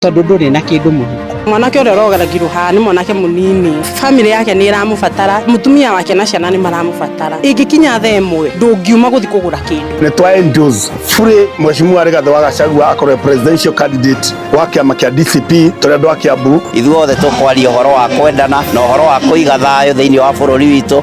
Tondũ ndũrĩ na kĩndũ mũhuko. Mwanake ũrĩa ũrogaragirwo haha nĩ mwanake mũnini, family yake nĩ ĩramũbatara, mũtumia wake na ciana nĩ maramũbatara. Ĩngĩkinya thaa ĩmwe ndũngiuma gũthiĩ kũgũra kĩndũ. Nĩ twa endorse fully Mheshimiwa Rigathi wa Gachagua akorwo presidential candidate wa kĩama kĩa DCP tũrĩ andũ a Kiambu. Ithuothe tũkwaria ũhoro wa kwendana na ũhoro wa kũiga thayũ thĩinĩ wa bũrũri witũ.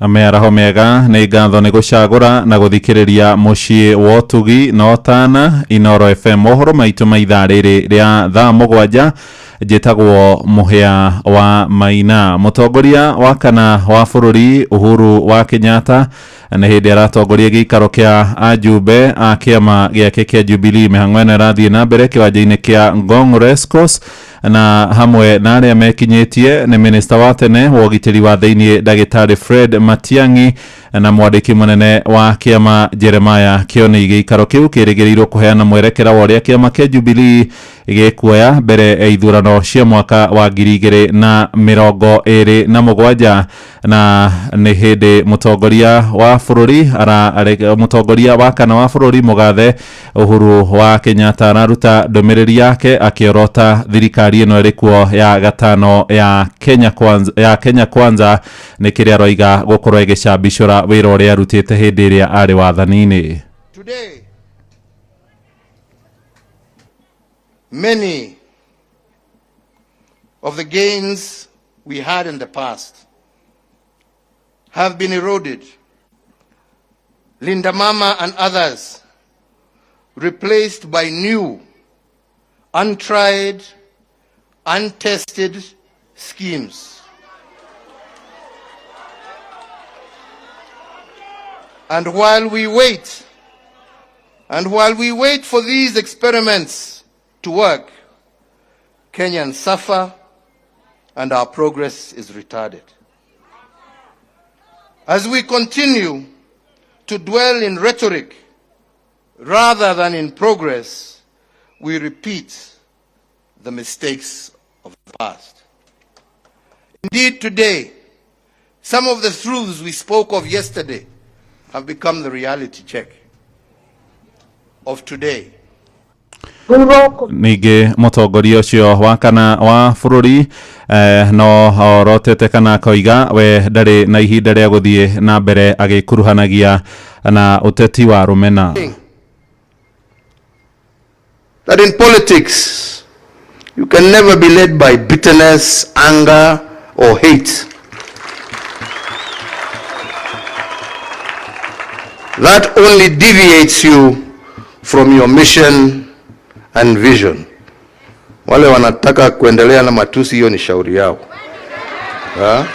Mĩaraho mĩega, nĩ ngatho nĩ gũcagũra na gũthikĩrĩria mũciĩ wa ũtugi na ũtana Inoro FM. Mohoro maitũ ma ithaa rĩrĩ rĩa thaa 7, njĩtagwo Mũhĩa wa Maina. Mũtongoria wa kana wa bũrũri Uhuru wa Kenyatta nĩ hĩndĩ aratongoria gĩikaro kĩa ajumbe a kĩama gĩake kĩa Jubilee. Mĩhang'o ĩno ĩrathiĩ na mbere kĩwanja-inĩ kĩa Ngong Racecourse, na hamwe na arĩa mekinyĩtie nĩ minista wa tene wa ũgitĩri wa thĩinĩ ndagĩtarĩ Fred Matiang'i na mwandĩki mũnene wa kĩama Jeremiah Kioni. Gĩikaro kĩu kĩrĩgĩrĩirwo kũheana mwerekera wa ũrĩa kĩama kĩa Jubilee gĩkuoya mbere ya ithurano cia mwaka wa 2027, na nĩ hĩndĩ mũtongoria wa bũrũri mũtongoria wa kana wa bũrũri mũgathe Uhuru wa Kenyatta araruta ndũmĩrĩri yake akĩorota thirikari ĩno ĩrĩ kuo ya gatano ya Kenya Kwanza, ya Kenya Kwanza nĩ kĩrĩa aroiga gũkorwo ĩgĩcambicũra wĩra ũrĩa arutĩte hĩndĩ ĩrĩa arĩ wathani-inĩ. Today, many of the gains we had in the past have been eroded. Linda Mama and others replaced by new, untried, untested schemes. And while we wait for these experiments to work, Kenyans suffer and our progress is retarded. As we continue to dwell in rhetoric rather than in progress, we repeat the mistakes of the past. Indeed, today, some of the truths we spoke of yesterday have become the reality check of today. Ningĩ mũtongoria ũcio wa kana wa bũrũri no orotete kana akoiga we ndarĩ na ihinda rĩa gũthiĩ na mbere agĩkuruhanagia na ũteti wa rũmena. That in politics, you can never be led by bitterness, anger, or hate. That only deviates you from your mission and vision. Wale wanataka kuendelea na matusi, hiyo ni shauri yao. Ha?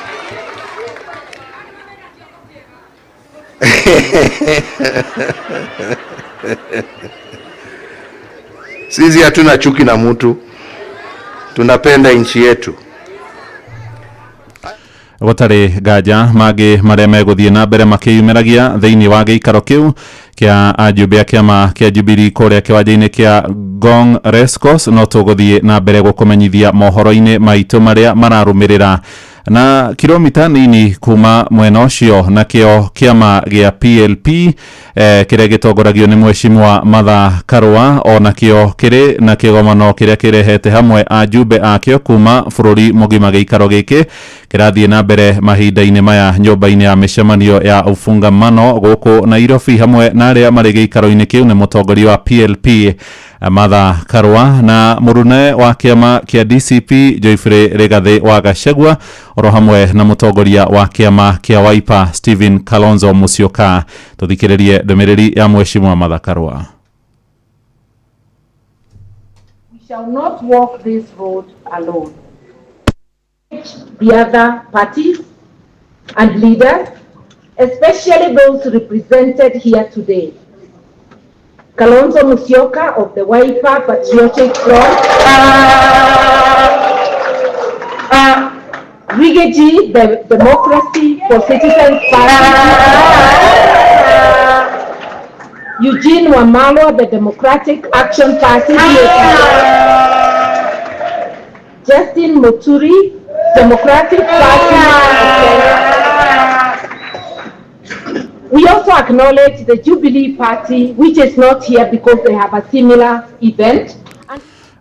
Sisi hatuna chuki na mtu, tunapenda nchi yetu. Gũtarĩ nganja mangĩ marĩa megũthiĩ na mbere makĩyumĩragia thĩinĩ wa gĩikaro kĩu kĩa ajumbe a kĩama kĩa Jubilee kũrĩa kĩwanja-inĩ kĩa Ngong Racecourse, no tũgũthiĩ na mbere gũkũmenyithia mohoro-inĩ maitũ marĩa mararũmĩrĩra. Na kilomita nini kuma mwena ũcio nakĩo kĩama gĩa PLP kĩrĩa gĩtongoragio nĩ Mheshimiwa Martha Karũa onakĩo kĩrĩ na kĩgomano kĩrĩa kĩrehete hamwe ajumbe akĩo kuma bũrũri mũgima. Gĩikaro gĩkĩ kĩrathiĩ na mbere mahinda-inĩ maya nyũmba-inĩ ya mĩcemanio ya Ufungamano gũkũ Nairobi. Hamwe na arĩa marĩ gĩikaro-inĩ kĩu nĩ mũtongoria wa PLP Martha Karũa na mũrune wa kĩama kĩa DCP Geoffrey Rigathi wa Gachagua, oro hamwe na mũtongoria wa kĩama kĩa Wiper Stephen Kalonzo Musyoka. Tũthikĩrĩrie ndũmĩrĩri ya Mheshimiwa Martha Karũa. We shall not walk this road alone. The other parties and leaders, especially those represented here today. Kalonzo Musyoka of the Wiper Patriotic Front, Riggy, the Democracy for Citizens Party, Eugene Wamalwa, the Democratic Action Party, Justin Muturi, Democratic Party of Kenya, We also acknowledge the Jubilee Party, which is not here because they have a similar event.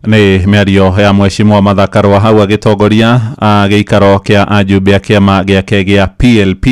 Nĩ mĩario ya mheshimiwa Martha Karua hau agĩtongoria gĩikaro kĩa ajumbe a kĩama gĩake gĩa PLP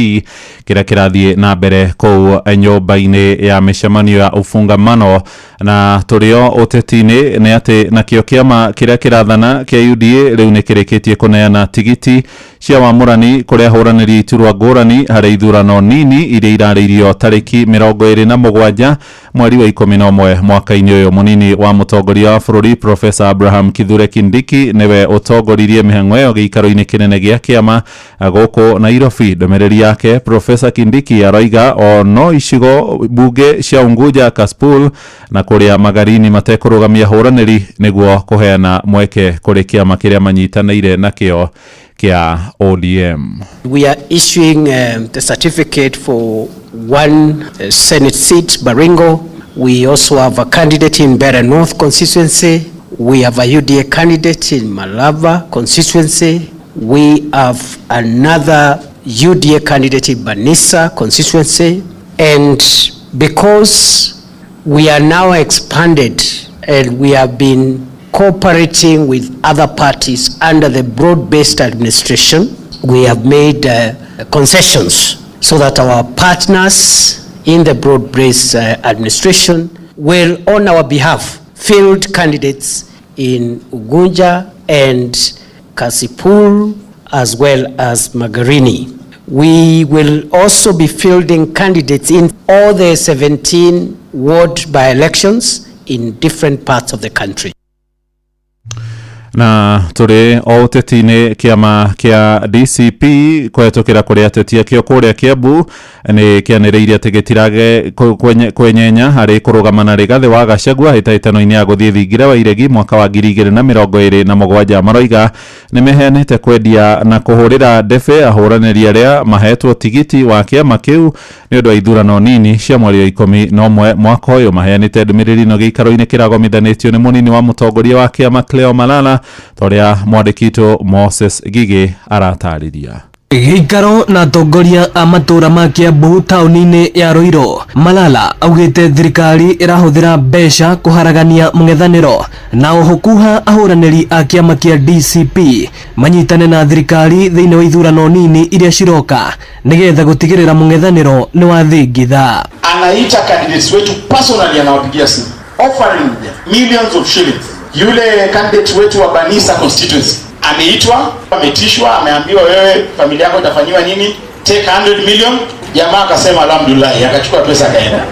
kĩrĩa kĩrathiĩ na mbere kũu nyũmba-inĩ ya mĩcemanio ya Ufungamano. Na tũrĩ o ũteti-inĩ, nĩ atĩ nakĩo kĩama kĩrĩa kĩrathana kĩa UDA rĩu nĩ kĩrĩkĩtie kũneana tigiti cia wamũrani kũrĩ ahũranĩri iturwa ngũrani harĩ ithurano nini iria irarĩirio tarĩki 27 mweri wa 11 mwaka-inĩ ũyũ. Mũnini wa mũtongoria wa bũrũri, Professor Abraham Kithure Kindiki, nĩwe ũtongoririe mĩhang'o ĩyo gĩikaro-inĩ kĩnene gĩa kĩama gũkũ Nairobi. Ndũmĩrĩri yake, Professor Kindiki aroiga o no icigo bunge cia Unguja, Kasipul na kũrĩa Magarini matekũrũgamia hũranĩri nĩguo kũheana mweke kũrĩ kĩama kĩrĩa manyitanĩire nakĩo kĩa ODM. We are issuing the certificate for one Senate seat, Baringo. We also have a candidate in Mbeere North constituency. We have a UDA candidate in Malava constituency. We have another UDA candidate in Banisa constituency. And because we are now expanded and we have been cooperating with other parties under the broad-based administration, we have made concessions so that our partners in the broad-based administration will, on our behalf, field candidates in Ugunja and Kasipul as well as Magarini. We will also be fielding candidates in all the 17 ward by-elections in different parts of the country. Na tũrĩ o ũteti-inĩ, kĩama kĩa DCP kũhetũkĩra kũrĩ ateti akĩo kũrĩa Kiambu nĩ kĩanĩrĩire atĩ gĩtirage kwenyenya harĩ kũrũgama na Rigathĩ wa Gachagua hĩtahĩtano-inĩ ya gũthiĩ thingira wa iregi mwaka wa 2027. Maroiga nĩ meheanĩte kwendia na kũhũrĩra ndebe ahũranĩri arĩa mahetwo tigiti wa kĩama kĩu nĩ ũndũ wa ithurano nini cia mweri wa 11 mwaka ũyũ. Maheanĩte ndũmĩrĩri ĩno gĩikaro-inĩ kĩragomithanĩtio nĩ mũnini wa mũtongoria wa kĩama, Cleo Malala, ta ũrĩa mwandĩki witũ Moses Gigi aratarĩria. Gĩikaro na atongoria a matũra ma Kiambu taũni-inĩ ya Ruiru, Malala augĩte thirikari ĩrahũthĩra mbeca kũharagania mũng'ethanĩro na oho kuha ahũranĩri a kĩama kĩa DCP manyitane na thirikari thĩinĩ wa ithurano nini iria ciroka nĩgetha gũtigĩrĩra mũng'ethanĩro nĩ wathingitha. Anaita candidates wetu personally, anawapigia simu offering them millions of shillings. Yule candidate wetu wa Banisa constituency ameitwa, ametishwa, ameambiwa wewe familia yako itafanyiwa nini, take 100 million. Jamaa akasema alhamdulillah, akachukua pesa akaenda.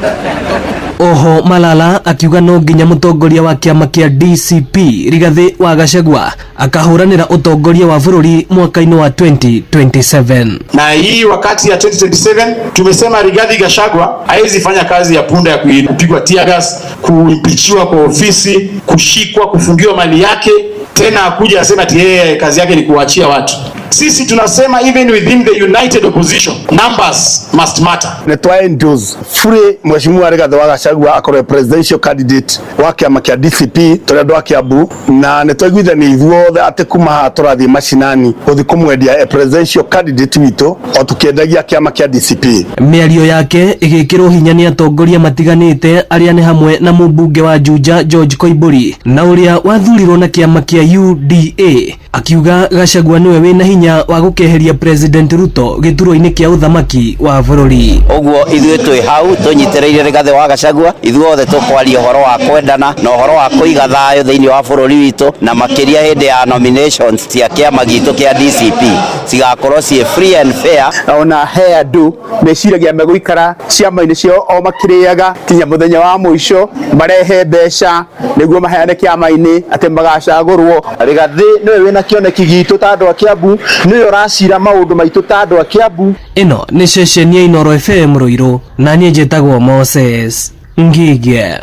Oho Malala akiuga no nginya mũtongoria wa kĩama kĩa DCP Rigathĩ wa Gachagua akahũranĩra ũtongoria wa bũrũri mwaka-inĩ wa 2027. Na hii wakati ya 2027 tumesema Rigathi Gachagua hawezi fanya kazi ya punda ya kupigwa tear gas, kuimpeachiwa kwa ofisi, kushikwa, kufungiwa mali yake, tena akuja asema ati yeye kazi yake ni kuachia watu. Sisi tunasema even within the united opposition, numbers must matter. Nĩ twa endorse fully Mheshimiwa Rigathĩ wa Gachagua akorwo presidential candidate wa kĩama kĩa DCP tũrĩ andũ a Kiambu, na nĩ twaiguithania ithuothe atĩ kuma haha tũrathiĩ macinani gũthiĩ kũmwendia a presidential candidate witũ o tũkĩendagia kĩama kĩa DCP. Mĩario yake ĩgĩkĩrwo hinya nĩ atongoria matiganĩte arĩa nĩ hamwe na mũmbunge wa Juja George Koimbũri na ũrĩa wathurirwo na kĩama kĩa UDA, akiuga Gachagua nĩwe wĩna hinya wa gũkeheria President Ruto gĩturwa-inĩ kĩa ũthamaki wa bũrũri. Ũguo ithuĩ twĩ hau tũnyitĩrĩire Rigathĩ wa Gachagua. Ithuothe tũkwaria ũhoro wa kwendana na ũhoro wa kũiga thayũ thĩinĩ wa bũrũri witũ, na makĩria hĩndĩ ya nominations cia kĩama gitũ kĩa DCP cigakorwo ciĩ free and fair. Ona he andũ meciragia megũikara ciama-inĩ ciao o makĩrĩaga kinya mũthenya wa mũico, marehe mbeca nĩguo maheane kĩama-inĩ atĩ magacagũrwo. Rigathĩ nĩwe wĩna kĩoneki gitũ ta andũ a Kiambu, nĩwe ũracira maũndũ maitũ ta andũ a Kiambu. Ĩno nĩ ceceni ya Inooro FM Ruiru, na niĩ njĩtagwo Moses Ngige.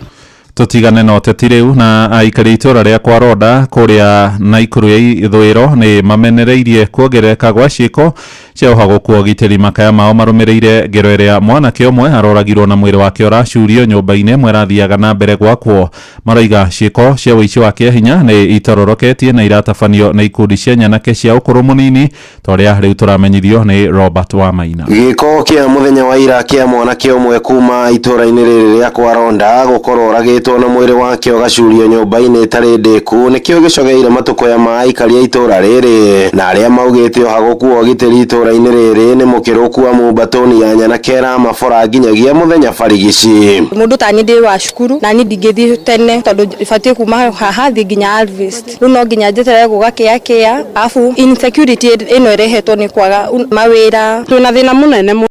Tũtigane na ũteti rĩu, na aikari itũra rĩa Kwaronda kũrĩa Naikuru ya ithũĩro nĩ mamenereirie kuongerereka gwa ciĩko Cia ũhagũku wa ũgitĩri makaya mao marũmĩrĩire ngero ĩrĩa mwanake ũmwe aroragirwo na mwĩrĩ wake ũracurio nyũmba-inĩ ĩmwe ĩrathiaga na mbere gwakwo. Maroiga ciĩko cia ũici wa kĩahinya nĩ itororoketie na iratabanio nĩ ikundi cia nyanake cia ũkũrũ mũnini ta ũrĩa rĩu tũramenyithio nĩ Robert Wamaina. Gĩko kĩa mũthenya wa ira kĩa mwanake ũmwe kuma itũra-inĩ rĩrĩ rĩa Kwaronda gũkorwo oragĩtwo na mwĩrĩ wake ũgacurio nyũmba-inĩ ĩtarĩ ndĩku nĩkĩo gĩcogeire matũkũya ma aikari a itũra rĩrĩ na arĩa maugĩte ũhagũku wa ũgitĩri itũra-inĩ rĩrĩ nĩ mũkĩrũku amu mbatũni ya nyanake ĩramabora nginyagia mũthenya barigici. Mundu ta ni ndi wa cukuru na ni ndingĩthiĩ tene tondũ batiĩ kuma haha thiĩ nginya Harvest, rĩu no nginya njeterere gũgakĩa kĩa, arabu insecurity ĩno ĩrehetwo nĩ kwaga mawĩra. Twĩna thĩna mũnene mũno.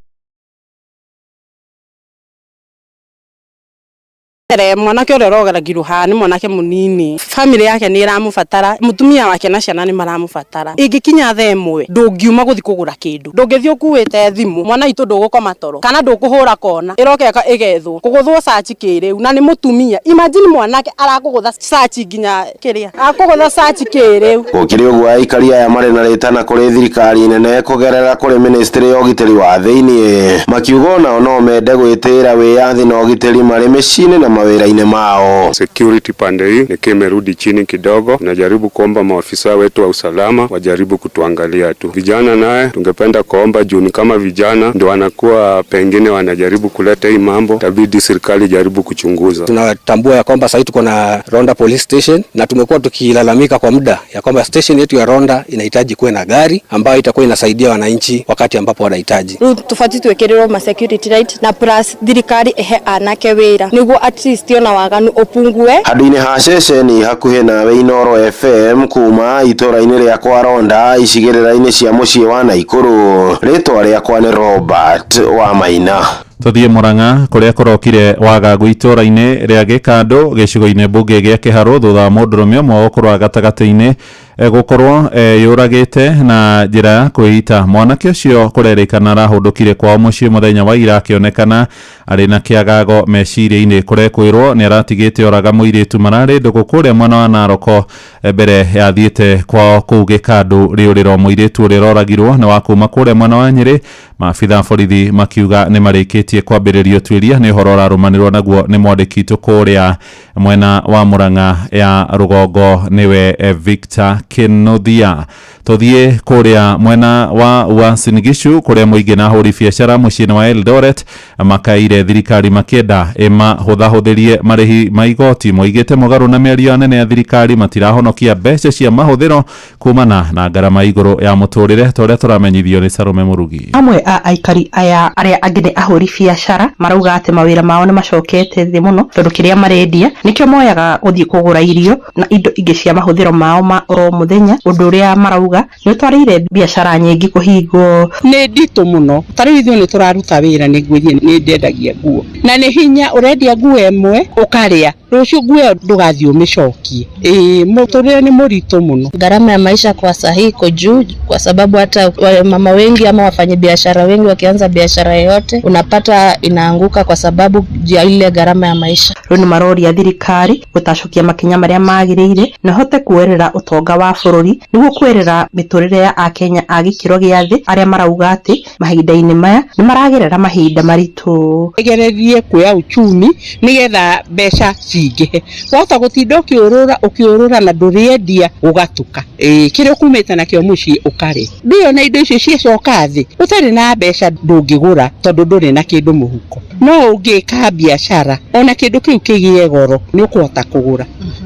Mwanake ũrĩa ũroragirwo haha nĩ mwanake mũnini, family yake nĩ ĩramũbatara, mũtumia wake na ciana nĩ maramũbatara. Ĩngĩkinya thaa ĩmwe ndũngiuma gũthiĩ kũgũra kĩndũ, ndũngĩthiĩ ũkuĩte thimũ, mwana witũ ndũgũkoma toro kana ndũkũhũra kona, ĩroka ĩgethwo kũgũthwo sachi kĩrĩu na nĩ mũtumia. Imagine mwanake arakũgũtha sachi nginya kĩrĩa akũgũtha sachi kĩrĩu. Gũkĩrĩ ũguo aikari aya marĩ na rĩtana kũrĩ thirikari nene kũgerera kũrĩ ministry ya ũgitĩri wa thĩinĩ makiuga onao no mende gwĩtĩĩra wĩyathi na ũgitĩri marĩ mĩciĩ-inĩ na mawĩra-inĩ mao. Security pande hii nikiwa imerudi chini kidogo, tunajaribu kuomba maafisa wetu wa usalama wajaribu kutuangalia tu. Vijana naye tungependa kuomba juu ni kama vijana ndio wanakuwa pengine wanajaribu kuleta hii mambo, itabidi serikali jaribu kuchunguza. Tunatambua ya kwamba sasa tuko na Ronda Police Station na tumekuwa tukilalamika kwa muda ya kwamba station yetu ya Ronda inahitaji kuwe na gari ambayo itakuwa inasaidia wananchi wakati ambapo wanahitaji. Rĩu tũbatiĩ twĩkĩrĩrwo ma security light na plus thirikari ĩhe anake wĩra nĩguo at least ona waganu ũpungue. Handũ-inĩ ha ceceni hakuhĩ nawe Inooro FM kuma itũra-inĩ rĩa Kwaronda icigĩrĩra-inĩ cia mũciĩ wa Naikuru, rĩtwa rĩakwa nĩ Robert Wamaina. Tuthiĩ Murang'a kũrĩa kũrokire wagagu itũra-inĩ rĩa Gĩkandũ gĩcigo-inĩ mbunge gĩa Kĩharũ thutha wa mũndũrũme ũmwe wa ũkũrũ wa gatagatĩ-inĩ gũkorwo yũragĩte na njĩra ya kwĩita. Mwanake ũcio kũrerĩkana arahũndũkire kwao mũciĩ mũthenya wa ira akĩonekana arĩ na kĩagago meciria-inĩ. Kũrekwĩrwo nĩ aratigĩte oraga mũirĩtu mararĩ ndũgũ kũrĩa mwena wa Naroko mbere yathiĩte kwao kũu Gĩkandũ rĩũrĩro. Mũirĩtu ũrĩa ũroragirwo nĩ wa kuma kũrĩa mwena wa Nyĩrĩ. Maabitha a borithi makiuga nĩ marĩkĩtie kwambĩrĩria ũtuĩria. Nĩ ũhoro ũrarũmanĩrwo naguo nĩ mwandĩki witũ kũrĩa mwena wa Murang'a ya rũgongo nĩwe Victor Kinuthia. Tuthiĩ kũrĩa mwena wa Uasin Gishu kũrĩa mũingĩ na ahũri biacara mũciĩ-inĩ wa Eldoret makaire thirikari makĩenda ĩmahũthahũthĩrie marĩhi ma igoti. Moigĩte mũgarũ na mĩario anene ya thirikari matirahonokia mbeca cia mahũthĩro kumana na ngarama igũrũ ya mũtũrĩre ta ũrĩa tũramenyithio nĩ Salome Mũrugi. Amwe a aikari aya arĩa angĩ nĩ ahũri biacara marauga atĩ mawĩra mao nĩ macokete thĩ mũno tondũ kĩrĩa marendia nĩkĩo moyaga gũthiĩ kũgũra irio na indo ingĩ cia mahũthĩro mao ma oro mũthenya, ũndũ ũrĩa marauga nĩ ũtwarĩire biacara nyingĩ kũhingwo. Nĩ nditũ mũno, ta rĩu ithuĩ nĩ tũraruta wĩra, nĩ ngwĩrie nĩ ndendagia nguo na nĩ hinya ũrendia nguo ĩmwe ũkarĩa rũciũ nguo ĩyo ndũgathiĩ ũmĩcokie. Ĩĩ, mũtũrĩre nĩ mũritũ mũno. Gharama ya maisha kwa sahi iko juu kwa sababu hata mama wengi ama wafanyabiashara wengi wakianza biashara yoyote unapata inaanguka kwa sababu ya ile gharama ya maisha. Rĩu nĩ maroria thirikari gũtacũkia makinya marĩa magĩrĩire na hote kuoerera ũtonga wa bũrũri nĩguo kuoerera mĩtũrĩre ya akenya a gĩkĩro gĩa thĩ arĩa marauga atĩ mahinda-inĩ maya nĩ maragerera mahinda maritũ. Ĩgererie kuoya uchumi nĩgetha mbeca cingĩhe. Wahota gũtinda ũkĩũrũra ũkĩũrũra na ndũrĩendia ũgatuka. Ĩĩ, kĩrĩa ũkumĩte nakĩo mũciĩ ũkarĩa. Ndũĩ ona indo icio ciacoka thĩ ũtarĩ na mbeca ndũngĩgũra tondũ ndũrĩ na kĩndũ mũhuko. No ũngĩka biacara ona kĩndũ kĩu kĩgĩe goro nĩ ũkũhota kũgũra.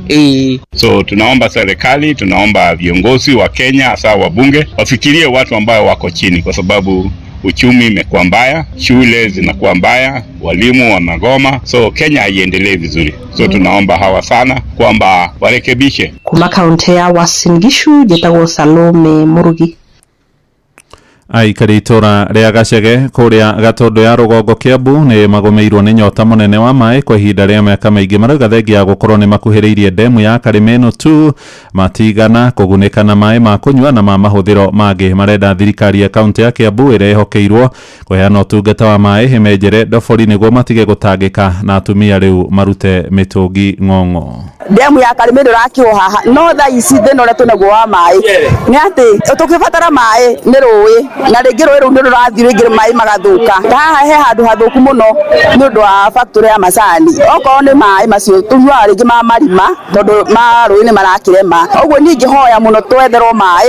Ĩĩ. So tunaomba serikali, tunaomba viongozi wa Kenya hasa wabunge wafikirie watu ambao wako chini, kwa sababu uchumi imekuwa mbaya, shule zinakuwa mbaya, walimu wamegoma, so Kenya haiendelee vizuri. So tunaomba hawa sana kwamba warekebishe. Kuma kaunti ya Uasin Gishu njĩtagwo Salome Mũrugi. Aikari itũra rĩa Gacege kũrĩa Gatũndũ ya rũgongo Kiambu nĩ magũmĩirwo nĩ nyota mũnene wa maĩ kwa ihinda rĩa mĩaka mĩingĩ. Marauga thengia ya gũkorwo nĩ makuhĩrĩirie ndemu ya Karĩmĩnũ tu matigana kũgunĩka na maĩ ma kũnyua na ma mahũthĩro mangĩ. Marenda thirikari ya kaunti ya Kiambu ĩrĩa ĩhokeirwo kũheana ũtungata wa maĩ ĩmenjere ndobori nĩguo matige gũtangĩka na atumia rĩu marute mĩtũngi ng'ong'o. Demu ya Karĩmĩ ndĩrakirwo haha no thaa ici thĩna ũrĩa twĩnaguo wa maĩ nĩ atĩ tũkĩbatara maĩ nĩ rũĩ na rĩngĩ rũĩ rũu nĩ rũrathiĩ rĩngĩ maĩ magathũka. Ta haha he handũ hathũku mũno nĩ ũndũ wa factory ya macani. Okorwo nĩ maĩ macio tũnyuaga rĩngĩ ma marima tondũ ma rũĩ nĩ marakĩrema. Ũguo niĩ ingĩhoya mũno twetherwo maĩ.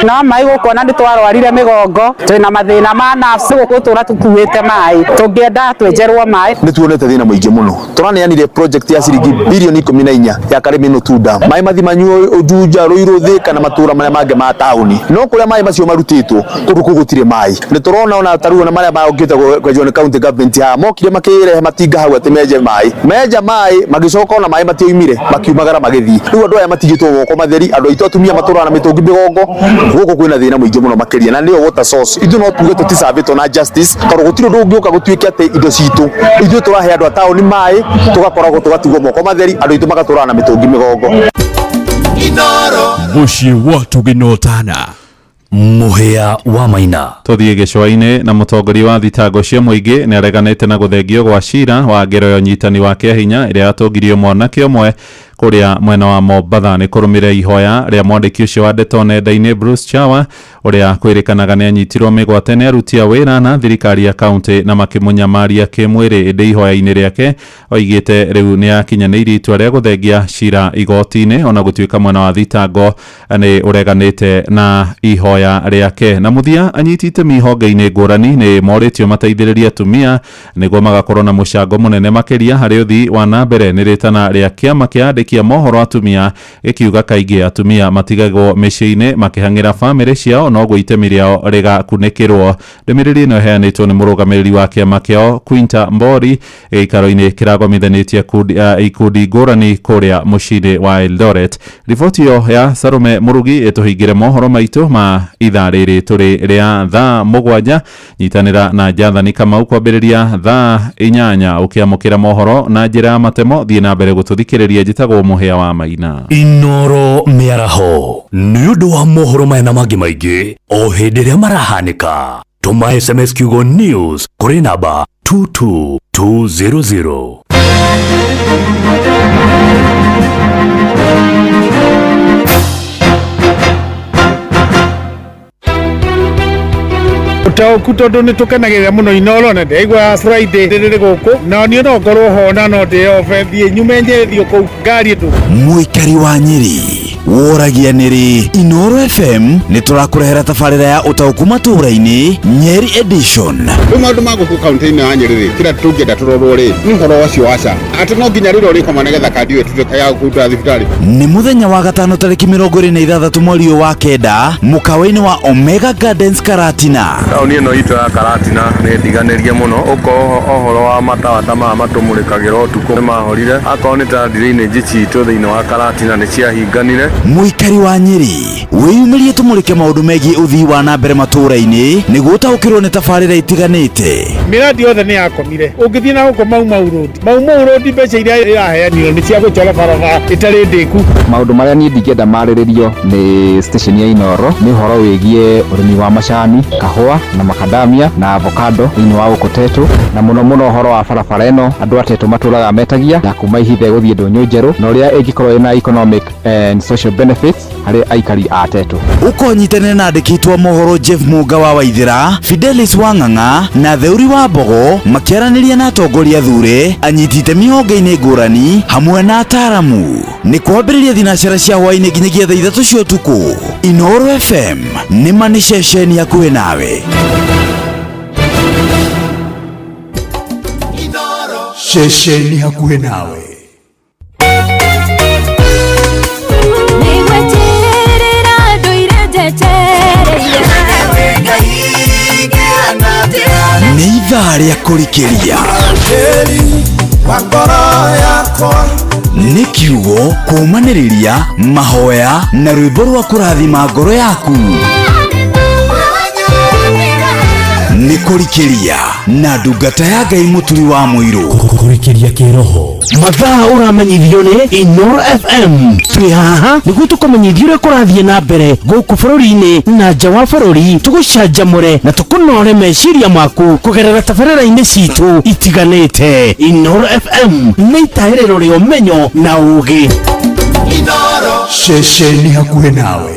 No maĩ gũkũ ona nĩ twarwarire mĩgongo twĩna mathĩna ma nerves gũkũ tũra tũkuĩte maĩ tũngĩenda twenjerwo maĩ. Nĩ tuonete thĩna mũingĩ mũno. Tũraneanire project ya ciringi bilioni 14 ya Karĩmĩ Tunda. Maĩ mathi manyuo Juja, Ruiru, Thika na matũra marĩa mangĩ ma taũni. No kũrĩa maĩ macio marutĩtwo kũndũ kũu gũtirĩ maĩ. Nĩ tũrona ona tarĩu ona marĩa mokĩte kwenjwo nĩ county government haha mokire makĩrehe matinga hau atĩ menje maĩ. Menja maĩ magĩcoka ona maĩ matioimire makiumagara magĩthiĩ. Rĩu andũ aya matigĩtwo moko matheri, andũ aitũ atumia matũraga na mĩtũngi mĩgongo. Gũkũ kwĩna thĩna mũingĩ mũno makĩria na nĩyo water source. Ithuĩ no tuge tũticabĩtwo na justice tondũ gũtirĩ ũndũ ũngĩũka gũtuĩke atĩ indo citũ ithuĩ tũrahe andũ a taũni maĩ tũgakoragwo tũgatigwo moko matheri andũ aitũ magatũraga na mĩtũngi mĩgongo. Mũciĩ wa tũgĩnotana Mũhĩa wa Maina. Tũthiĩ gĩcũa-inĩ na mũtongoria wa thitango cia mũingĩ nĩ areganĩte na gũthengio gwa cira wa ngero ya ũnyitani wa kĩahinya ĩrĩa yatũngirio mwanake ũmwe kũrĩa mwena wa Mombatha. Nĩ kũrũmĩrĩra ihoya rĩa mwandĩki ũcio wa ndeto nenda-inĩ Bruce Chawa ũrĩa kwĩrĩkanaga nĩ anyitirwo mĩgwate nĩ aruti a wĩra na thirikari ya kaunti na makĩmũnyamaria kĩmwĩrĩ. Ĩndĩ ihoya-inĩ rĩake oigĩte rĩu nĩ akinyanĩirie itua rĩa gũthengia cira igoti-inĩ ona gũtuĩka mwena wa thitango nĩ ũreganĩte na ihoya rĩake. Na mũthia anyiti itemi honge-inĩ ngũrani nĩ morĩtio mateithĩrĩrie atumia nĩguo magakorwo na mũcango mũnene makĩria harĩ ũthii wa na mbere. Nĩ rĩtana rĩa kĩama kĩa andĩki a mohoro atumia gĩkiuga kaingĩ atumia matigagwo mĩciĩ-inĩ makĩhang'ĩra bamĩrĩ ciao noguo itemi rĩao rĩgakunĩkĩrwo. Ndũmĩrĩri ĩno ĩheanĩtwo nĩ mũrũgamĩrĩri wa kĩama kĩao Quinta Mbori gĩikaro-inĩ kĩragomithanĩtie ikundi ngũrani kũrĩa mũciĩ-inĩ wa Eldoret. Riboti ĩyo ya Salome Mũrugi ĩtũhingĩre mohoro maitũ ma ithaa rĩrĩ tũrĩ rĩa thaa 7. Nyitanĩra na Jathani Kamau kwambĩrĩria thaa 8 ũkĩamũkĩra mohoro na njĩra ya matemo. Thiĩ na mbere gũtũthikĩrĩria. Njĩtagwo Mũhĩa wa Maina. Inoro mĩaraho nĩ ũndũ wa mohoro maya na mangĩ maingĩ o hĩndĩ ĩrĩa marahanĩka. Tũma SMS kiugo news kũrĩ namba 22200. Ũtaũku tondũ nĩ tũkenagĩrĩra mũno Inoro na ndĩraigua Friday rĩrĩ gũkũ na niĩ no ngorwo ho na no ndĩobe thiĩ nyume Nyĩrĩ thiĩ kũu ngari ndũ. Mũikari wa Nyĩrĩ woragia nĩrĩ Inoro FM nĩ tũrakũrehera tabarĩra ya ũtaũku matũũra-inĩ Nyeri edition. Rĩu maũndũ ma gũkũ kaunti-inĩ ya Nyĩrĩ rĩ kĩrĩa tũngĩenda tũrorwo rĩ nĩ ũhoro ũcio wa SHA atĩ no nginya rĩrĩa ũrĩkoma nĩgetha kandi ĩyo ĩtuĩke ya kũruta thibitarĩ. Nĩ mũthenya wa gatano tarĩki 26 mweri ũyũ wa 9 mũkawa-inĩ wa Omega Gardens Karatina. Taũni ĩno itũ ya Karatina nĩ ndiganĩrie mũno ũkorwo ũhoro wa matawa ta maya matũmũrĩkagĩra ũtukũ nĩ mahorire akorwo nĩ ta drainage citũ thĩinĩ wa Karatina nĩ ciahinganire. Mũikari wa Nyĩrĩ wĩyumĩrie tũmũrĩke maũndũ megiĩ ũthii wa na mbere matũũra-inĩ nĩguo ũtaũkĩrwo nĩ tabarĩra itiganĩte. Mĩradi yothe nĩ yakomire. Ũngĩthiĩ na gũkũ Mau Mau Road, Mau Mau Road mbeca iria iraheanirwo nĩ cia gũchora barabara ĩtarĩ ndĩku. Maũndũ marĩa niĩ ndingĩenda marĩrĩrio nĩ station ya Inoro nĩ ũhoro wĩgiĩ ũrĩmi wa macani, kahũa na makadamia na avocado thĩinĩ wa gũkũ Tetũ, na mũno mũno ũhoro wa barabara ĩno andũ a Tetũ matũraga metagia ya kuma Ihithe gũthiĩ Ndũnyũ Njerũ na ũrĩa ĩngĩkorwo ĩna economic and social benefits harĩ aikari a Tetũ. Ũkonyitanĩra na andĩki a mohoro Jeff Munga wa Waithĩra, Fidelis wa Ng'ang'a na Theuri wa Mbogo makĩaranĩria na atongoria thure, anyiti itemi honge-inĩ ngũrani hamwe na ataaramu. Nĩ kwambĩrĩria thinacara cia hwaĩ-inĩ nginyagia thaa 3 cia ũtukũ. Inoro FM nĩ ma nĩ ceceni hakuhĩ nawe. Ceceni hakuhĩ nawe. Nĩ ithaa rĩa kũrikĩria. Nĩ kiugo kũũmanĩrĩria mahoya na rwĩmbo rwa kũrathima ngoro yaku. Nĩ kũrikĩria na ndungata ya Ngai Mũturi wa Mũirũ. Kũrikĩria kĩroho. Mathaa ũramenyithio nĩ Inoro FM. Twĩ haha nĩguo tũkũmenyithie ũrĩa kũrathiĩ na mbere gũkũ bũrũri-inĩ na nja wa bũrũri, tũgũcanjamũre na tũkũnore meciria maku kũgerera tabarĩra-inĩ citũ itiganĩte. Inoro FM nĩ itahĩrĩro rĩa ũmenyo na ũũgĩ. Ceceni hakuhĩ nawe.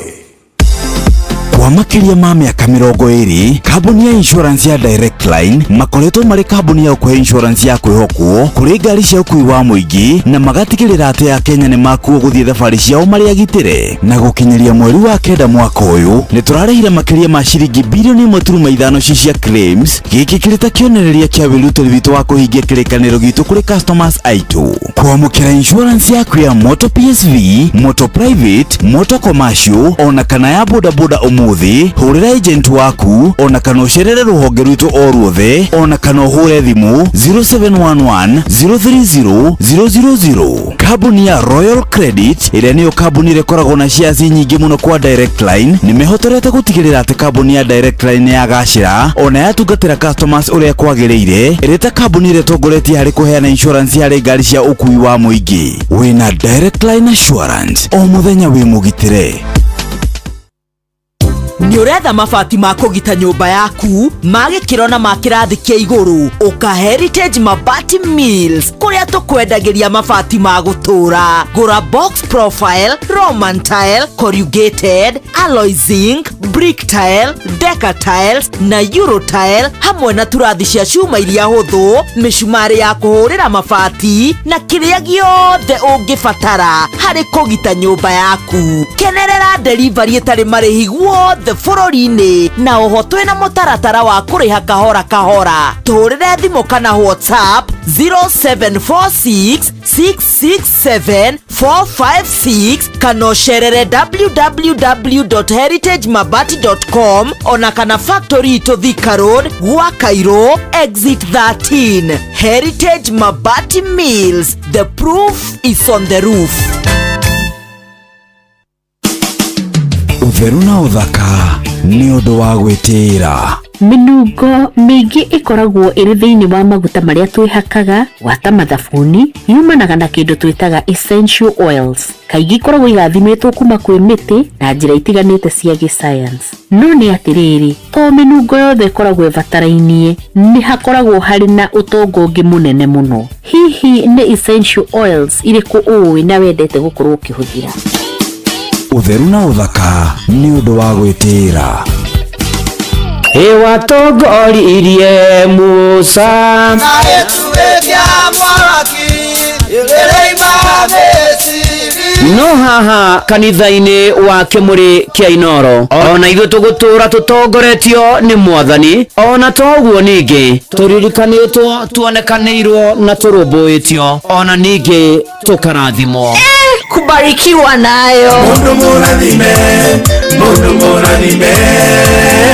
Kwa makĩria ma mĩaka 20, kambuni ya insurance ya Direct Line makoretwo marĩ kambuni ya ũkũhe insurance ya kwĩhokwo kũrĩ ngari cia ũkui wa mũingĩ na magatigĩrĩra atĩ Akenya nĩ makuo gũthiĩ thabarĩ ciao marĩ agitĩre. Na gũkinyĩria mweri wa 9 mwaka ũyũ, nĩ tũrarĩhire makĩria ma ciringi bilioni 1.5 ci cia claims. Gĩkĩ kĩrĩ ta kĩonereria kĩa wĩrutĩri witũ wa kũhingia kĩrĩkanĩro gitũ kũrĩ customers aitũ. Kwamũkĩra insurance yaku ya moto PSV, moto private, moto commercial ona kana ya bodaboda ũmũthĩ, hũrĩra agent waku ona kana ũcerere rũhonge rwitũ o ruothe ona kana ũhũre thimũ 0711 030 000. Kambuni ya Royal Credit, ĩrĩa nĩyo kambuni ĩrĩa ĩkoragwo na shares nyingĩ mũno kwa Direct Line, nĩ mehotorete gũtigĩrĩra atĩ kambuni ya Direct Line nĩ yagacĩra ona yatungatĩra customers ũrĩa kwagĩrĩire, ĩrĩ ta kambuni ĩrĩa ĩtongoretie harĩ kũheana insurance harĩ ngari cia ũkui wa mũingĩ. Wĩna Direct Line Assurance, o mũthenya wĩ mũgitĩre. Nĩ ũretha mabati ma kũgita nyũmba yaku ma gĩkĩro na ma kĩrathi kĩa igũrũ? Ũka Heritage Mabati Mills, kũrĩa tũkwendagĩria mabati ma gũtũũra. Gũra box profile, roman tile, corrugated, alloy zinc, brick tile, deca tiles na euro tile, hamwe na turathi cia cuma iria hũthũ, mĩcumarĩ ya kũhũrĩra mabati na kĩrĩa gĩothe ũngĩbatara harĩ kũgita nyũmba yaku. Kenerera delivery ĩtarĩ marĩhi guothe bũrũri-inĩ, na oho twĩna mũtaratara wa kũrĩha kahora kahora. Tũhũrĩre thimũ kana WhatsApp 0746 667 456 kana ũcerere www.heritagemabati.com ona kana factory itũ Thika Road, gwa Cairo exit 13. Heritage Mabati Mills, the proof is on the roof. Ũtheru na ũthaka nĩ ũndũ wa gwĩtĩĩra. Mĩnungo mĩingĩ ĩkoragwo ĩrĩ thĩinĩ wa maguta marĩa twĩhakaga gwata mathabuni yumanaga na kĩndũ twĩtaga essential oils. Kaingĩ ikoragwo igathimĩtwo kuma kwĩ mĩtĩ na njĩra itiganĩte cia gĩscience. No nĩ atĩrĩrĩ, to mĩnungo yothe ĩkoragwo ĩbatarainie, nĩ hakoragwo harĩ na ũtonga ũngĩ mũnene mũno. Hihi nĩ essential oils irĩkũ ũĩ na wendete gũkorwo ũkĩhũthĩra? Ũtheru na ũthaka nĩ ũndũ wa gwĩtĩĩra. Ĩwatongoririe Musa na gĩtugĩ kĩa mwaki ĩrĩima Misiri. No haha kanitha-inĩ wa Kĩmũrĩ kĩa Inoro, ona ithuĩ tũgũtũra tũtongoretio nĩ Mwathani. Ona toguo ningĩ tũririkanĩtwo, tuonekanĩirwo na tũrũmbũĩtio, ona ningĩ tũkarathimwo. Kubarikiwa nayo. Mundu mũrathime, mundu mũrathime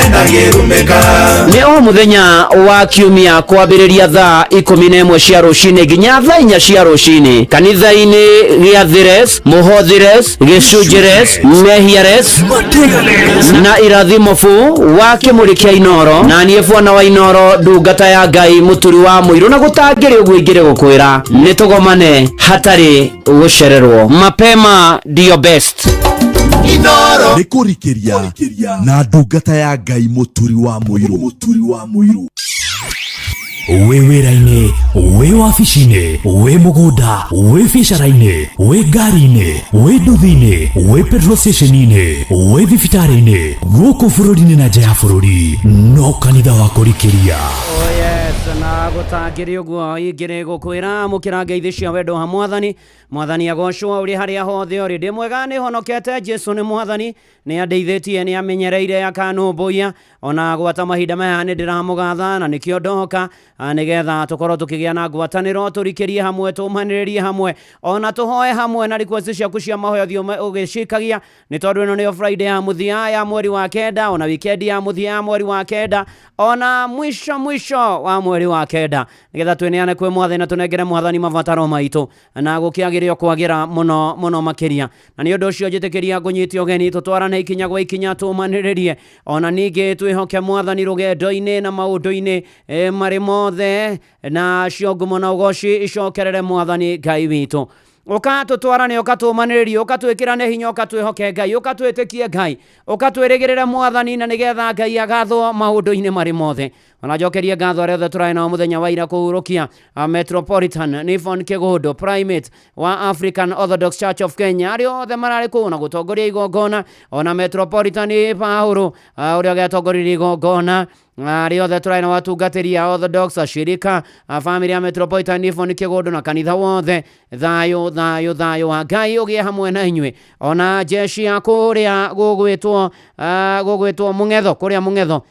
ndangĩrumĩka. Nĩ o mũthenya wa kiumia kwambĩrĩria thaa 11 cia rũcinĩ nginya thaa 4 cia rũcinĩ, kanitha-inĩ gĩa Thires, Mũhothires, Gĩcunjĩres, Mehiares na Irathimo bu wa Kĩmũrĩ kĩa Inoro. Na niĩ bwana wa Inoro, ndungata ya Ngai, mũturi wa mũirũ, na gũtangĩrĩ ũguo ingĩrĩ gũkwĩra nĩ tũgomane hatarĩ gũcererwo. Mapema ndio best. Nĩ kũrikĩria na ndungata ya Ngai mũturi wa mũirũ. Wĩ wĩra-inĩ, wĩ wabici-inĩ, wĩ mũgũnda, wĩ biacara-inĩ, wĩ ngari-inĩ, wĩ nduthi-inĩ, wĩ petrol station-inĩ, wĩ thibitarĩ-inĩ, gũkũ bũrũri-inĩ na nja ya bũrũri, no kanitha wa kũrikĩria. Oh yes, na gũtangĩrĩ ũguo ingĩrĩ gũkwĩra amũkĩra ngeithi cia wendo wa Mwathani. Mwathani agocwo ũrĩ harĩa hothe ũrĩ. Ndĩ mwega, nĩ honokete, Jesu nĩ Mwathani, nĩ andeithĩtie, nĩ amenyereire, akanũmbũiya ona gwata mahinda maya nĩ ndĩramũgatha, na nĩkĩo ndoka nĩgetha tũkorwo tũkĩgĩa na ngwatanĩro, tũrikĩrie hamwe, tũmanĩrĩrie hamwe, ona tũhoe hamwe, na request ciaku cia mahoya thiĩ ũgĩcikagia, nĩ tondũ ĩno nĩyo Friday ya mũthia ya mweri wa 9, ona weekend ya mũthia ya mweri wa 9, ona mwisho mwisho wa mweri wa 9, nĩgetha twĩneane kwĩ Mwathani na tũnengere Mwathani mabataro maitũ, na gũkĩagĩrĩo kwagĩra mũno mũno makĩria. Na nĩ ũndũ ũcio njĩtĩkĩria ngũnyite ũgeni, tũtwarane ikinya gwa ikinya, tũmanĩrĩrie, ona ningĩ twĩhoke Mwathani rũgendo-inĩ na maũndũ-inĩ marĩ mothe, na cio ngumo na ũgoci icokerere Mwathani Ngai witũ. Ũka tũtwarane, ũka tũmanĩrĩrie, ũka twĩkĩrane hinya, ũka twĩhoke Ngai, ũka twĩtĩkie Ngai, ũka twĩrĩgĩrĩre Mwathani, na nĩgetha Ngai agathwo maũndũ-inĩ marĩ mothe. Ona njokerie ngatho arĩa othe tũrarĩ nao mũthenya wa ira kũhurũkia Metropolitan Nifon Kĩgũndũ, Primate wa African Orthodox Church of Kenya, arĩa othe mararĩ kũu na gũtongoria igongona, ona Metropolitan Paulo ũrĩa ũgĩatongoririe igongona, arĩa othe tũrarĩ na watungatĩri a Orthodox, ashirika a famĩlĩ ya Metropolitan Nifon Kĩgũndũ na kanitha wothe, thayũ thayũ thayũ wa Ngai ũgĩe hamwe na inyuĩ. Ona jeshi ya kũrĩa gũgwĩtwo Mũng'etho, kũrĩa Mũng'etho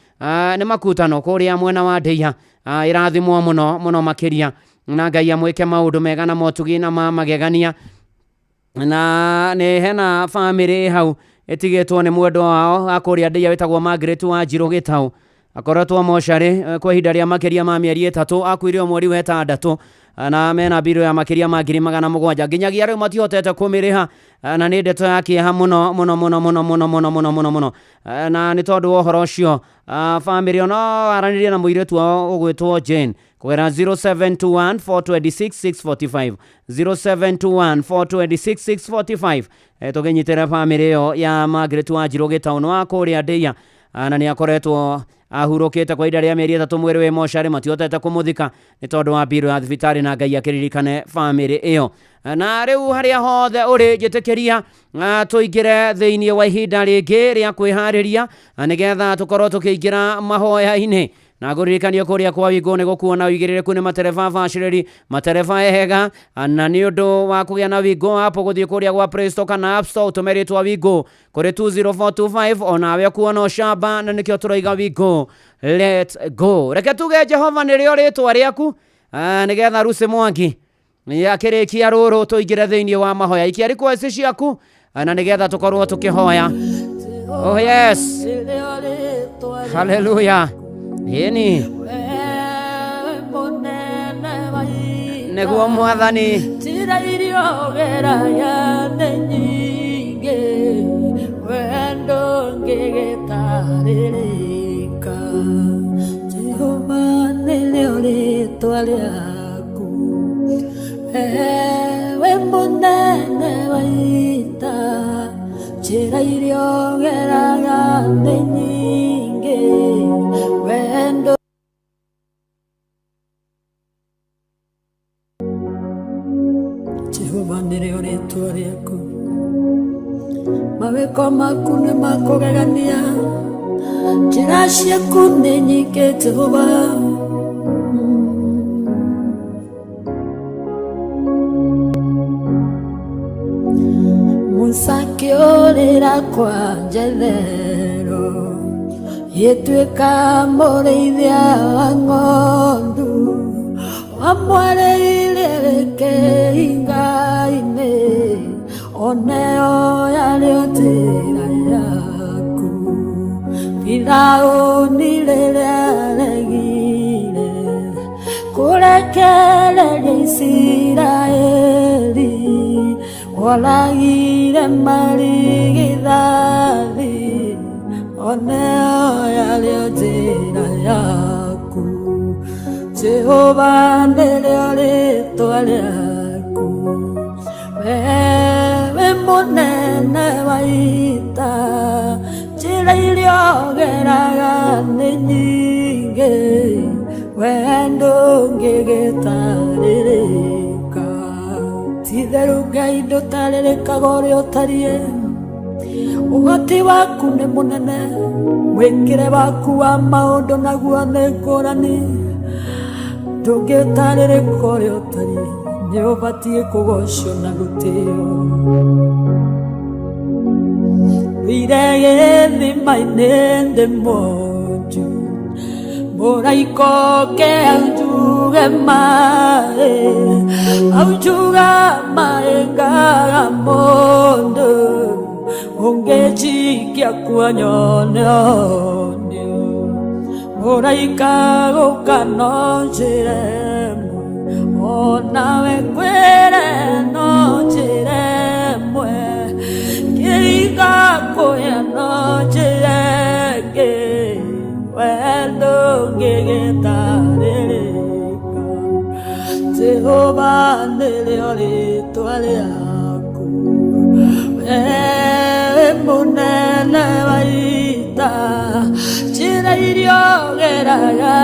nĩ makutano kũrĩa mwena wa Ndeiya, ĩrathimwo mũno mũno makĩria, na Ngai amwĩke maũndũ mega na motugi na ma magegania. Na nĩ hena famĩlĩ hau ĩtigĩtwo nĩ mwendwa wao akũrĩa Ndeiya wĩtagwo Margaret wa Njirũ Gĩtaũ, akoretwo mocarĩ kwa ihinda rĩa makĩria ma mĩeri 3, akuire o mweri wa 6, na mena mbirũ ya makĩria ma 700,000 nginyagia rĩu matihotete kũmĩrĩha, na nĩ ndeto ya kĩeha mũno mũno mũno mũno mũno mũno mũno mũno mũno. Na nĩ tondũ wa ũhoro ũcio famĩlĩ ono aranĩrie na mũirĩtu wao ũgwĩtwo Jane kũgerera 0721 426 645, 0721 426 645, tũkĩnyitĩra famĩlĩ ĩyo ya Margaret wa Njirũ Gĩtaũ wa kũrĩa Ndeiya, na nĩ akoretwo ahurũkĩte kwa ihinda rĩa mĩeri 3 mwĩrĩ wĩ mocarĩ, matihotete kũmũthika nĩ tondũ wa mbirũ ya thibitarĩ, na Ngai akĩririkane famĩlĩ ĩyo. Na rĩu harĩa hothe ũrĩ, njĩtĩkĩria tũingĩre thĩinĩ wa ihinda rĩngĩ rĩa kwĩharĩria, nĩgetha tũkorwo tũkĩingĩra mahoya-inĩ. Na ngũririkanie kũrĩa kwa Wingũ nĩ gũkuona ũigĩrĩrĩku nĩ matereba bacĩrĩri, matereba ehega, na nĩ ũndũ wa kũgĩa na Wingũ app gũthiĩ kũrĩa gwa Play Store kana App Store ũtũme rĩtwa Wingũ kũrĩ 20425, onawe ũkuona ũcamba, na nĩkĩo tũroiga Wingũ let go. Reke tuge Jehova nĩrĩo rĩtwa rĩaku, nĩgetha Lucy Mwangi akĩrĩkia rũrũ tũingĩre thĩinĩ wa mahoya. Ikia request ciaku, na nĩgetha tũkorwo tũkĩhoya. Oh yes, hallelujah. Yeni nĩguo Mwathani njĩra iria ũgeraga nĩ nyingĩ, wendo ngĩgĩtarĩrĩka. Jehova nĩrĩo rĩtwa rĩaku, ewe mũnene wa ita, njĩra iria ũgeraga nĩ nyingĩ, wendo. Jehova nĩrĩo rĩtwa rĩaku, mawĩko maku nĩ makũgegania, njĩra ciaku nĩ nyingĩ Jehova. Musa akĩũrĩra kwa Jethero, gĩtuĩka mũrĩithia wa ng'ondu, wamwarĩire gĩkĩinga-inĩ, oneo yarĩo njĩra yaku. Firaũni rĩrĩa aregire kũrekereria Isiraeli, oragire marigithathi, oneo yarĩo njĩra yaku. Jehova nĩrĩo rĩtwa rĩaku, wewe mũnene wa ita, njĩra iria ũgeraga nĩ nyingĩ, wendo ngĩgĩtarĩrĩka. Ti-itherũ Ngai ndũtarĩrĩkaga ũrĩa ũtariĩ, ũhoti waku nĩ mũnene, mwĩkĩre waku wa maũndũ naguo nĩ ngũrani, ndũngĩtarĩrĩka ũrĩa ũtariĩ, nĩ ũbatiĩ kũgocwo na gũtĩo. Ndũire gĩthima-inĩ ndĩ mwonju, mũraika oke aunjuge maĩ, aunjuga maĩ ngaga mũndũ, ũngĩnjikia kuo nyone ũhonio. Mũraika gũka no njĩra ĩmwe, onawe ngwĩre no njĩra ĩmwe, kĩringa kũhĩa no njĩra ĩngĩ, wendo ngĩgĩtarĩrĩka. Jehova nĩrĩo rĩtwa rĩaku, wewe mũnene wa ita, njĩra iria ũgeraga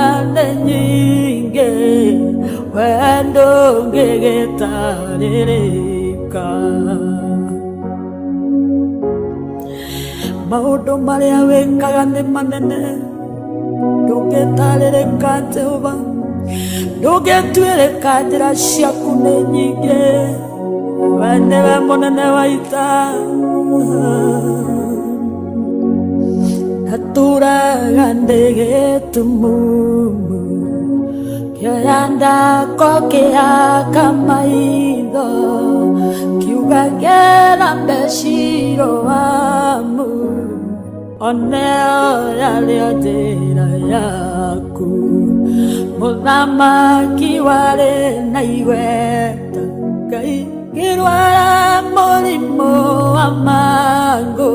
We ndũngĩgĩtarĩrĩka. Maũndũ marĩa wĩkaga nĩ manene, ndũngĩtarĩrĩka Jehova, ndũngĩtuĩrĩka, njĩra ciaku nĩ nyingĩ. We nĩwe mũnene wa ita. Natũraga ndĩ gĩtumumu, kĩoya ndako kĩaka maitho, kiuga ngera mbeciro wamu, oneo yarĩo njĩra yaku. Mũthamaki warĩ na igweta, Ngai, ngĩrwara mũrimũ wa mangũ,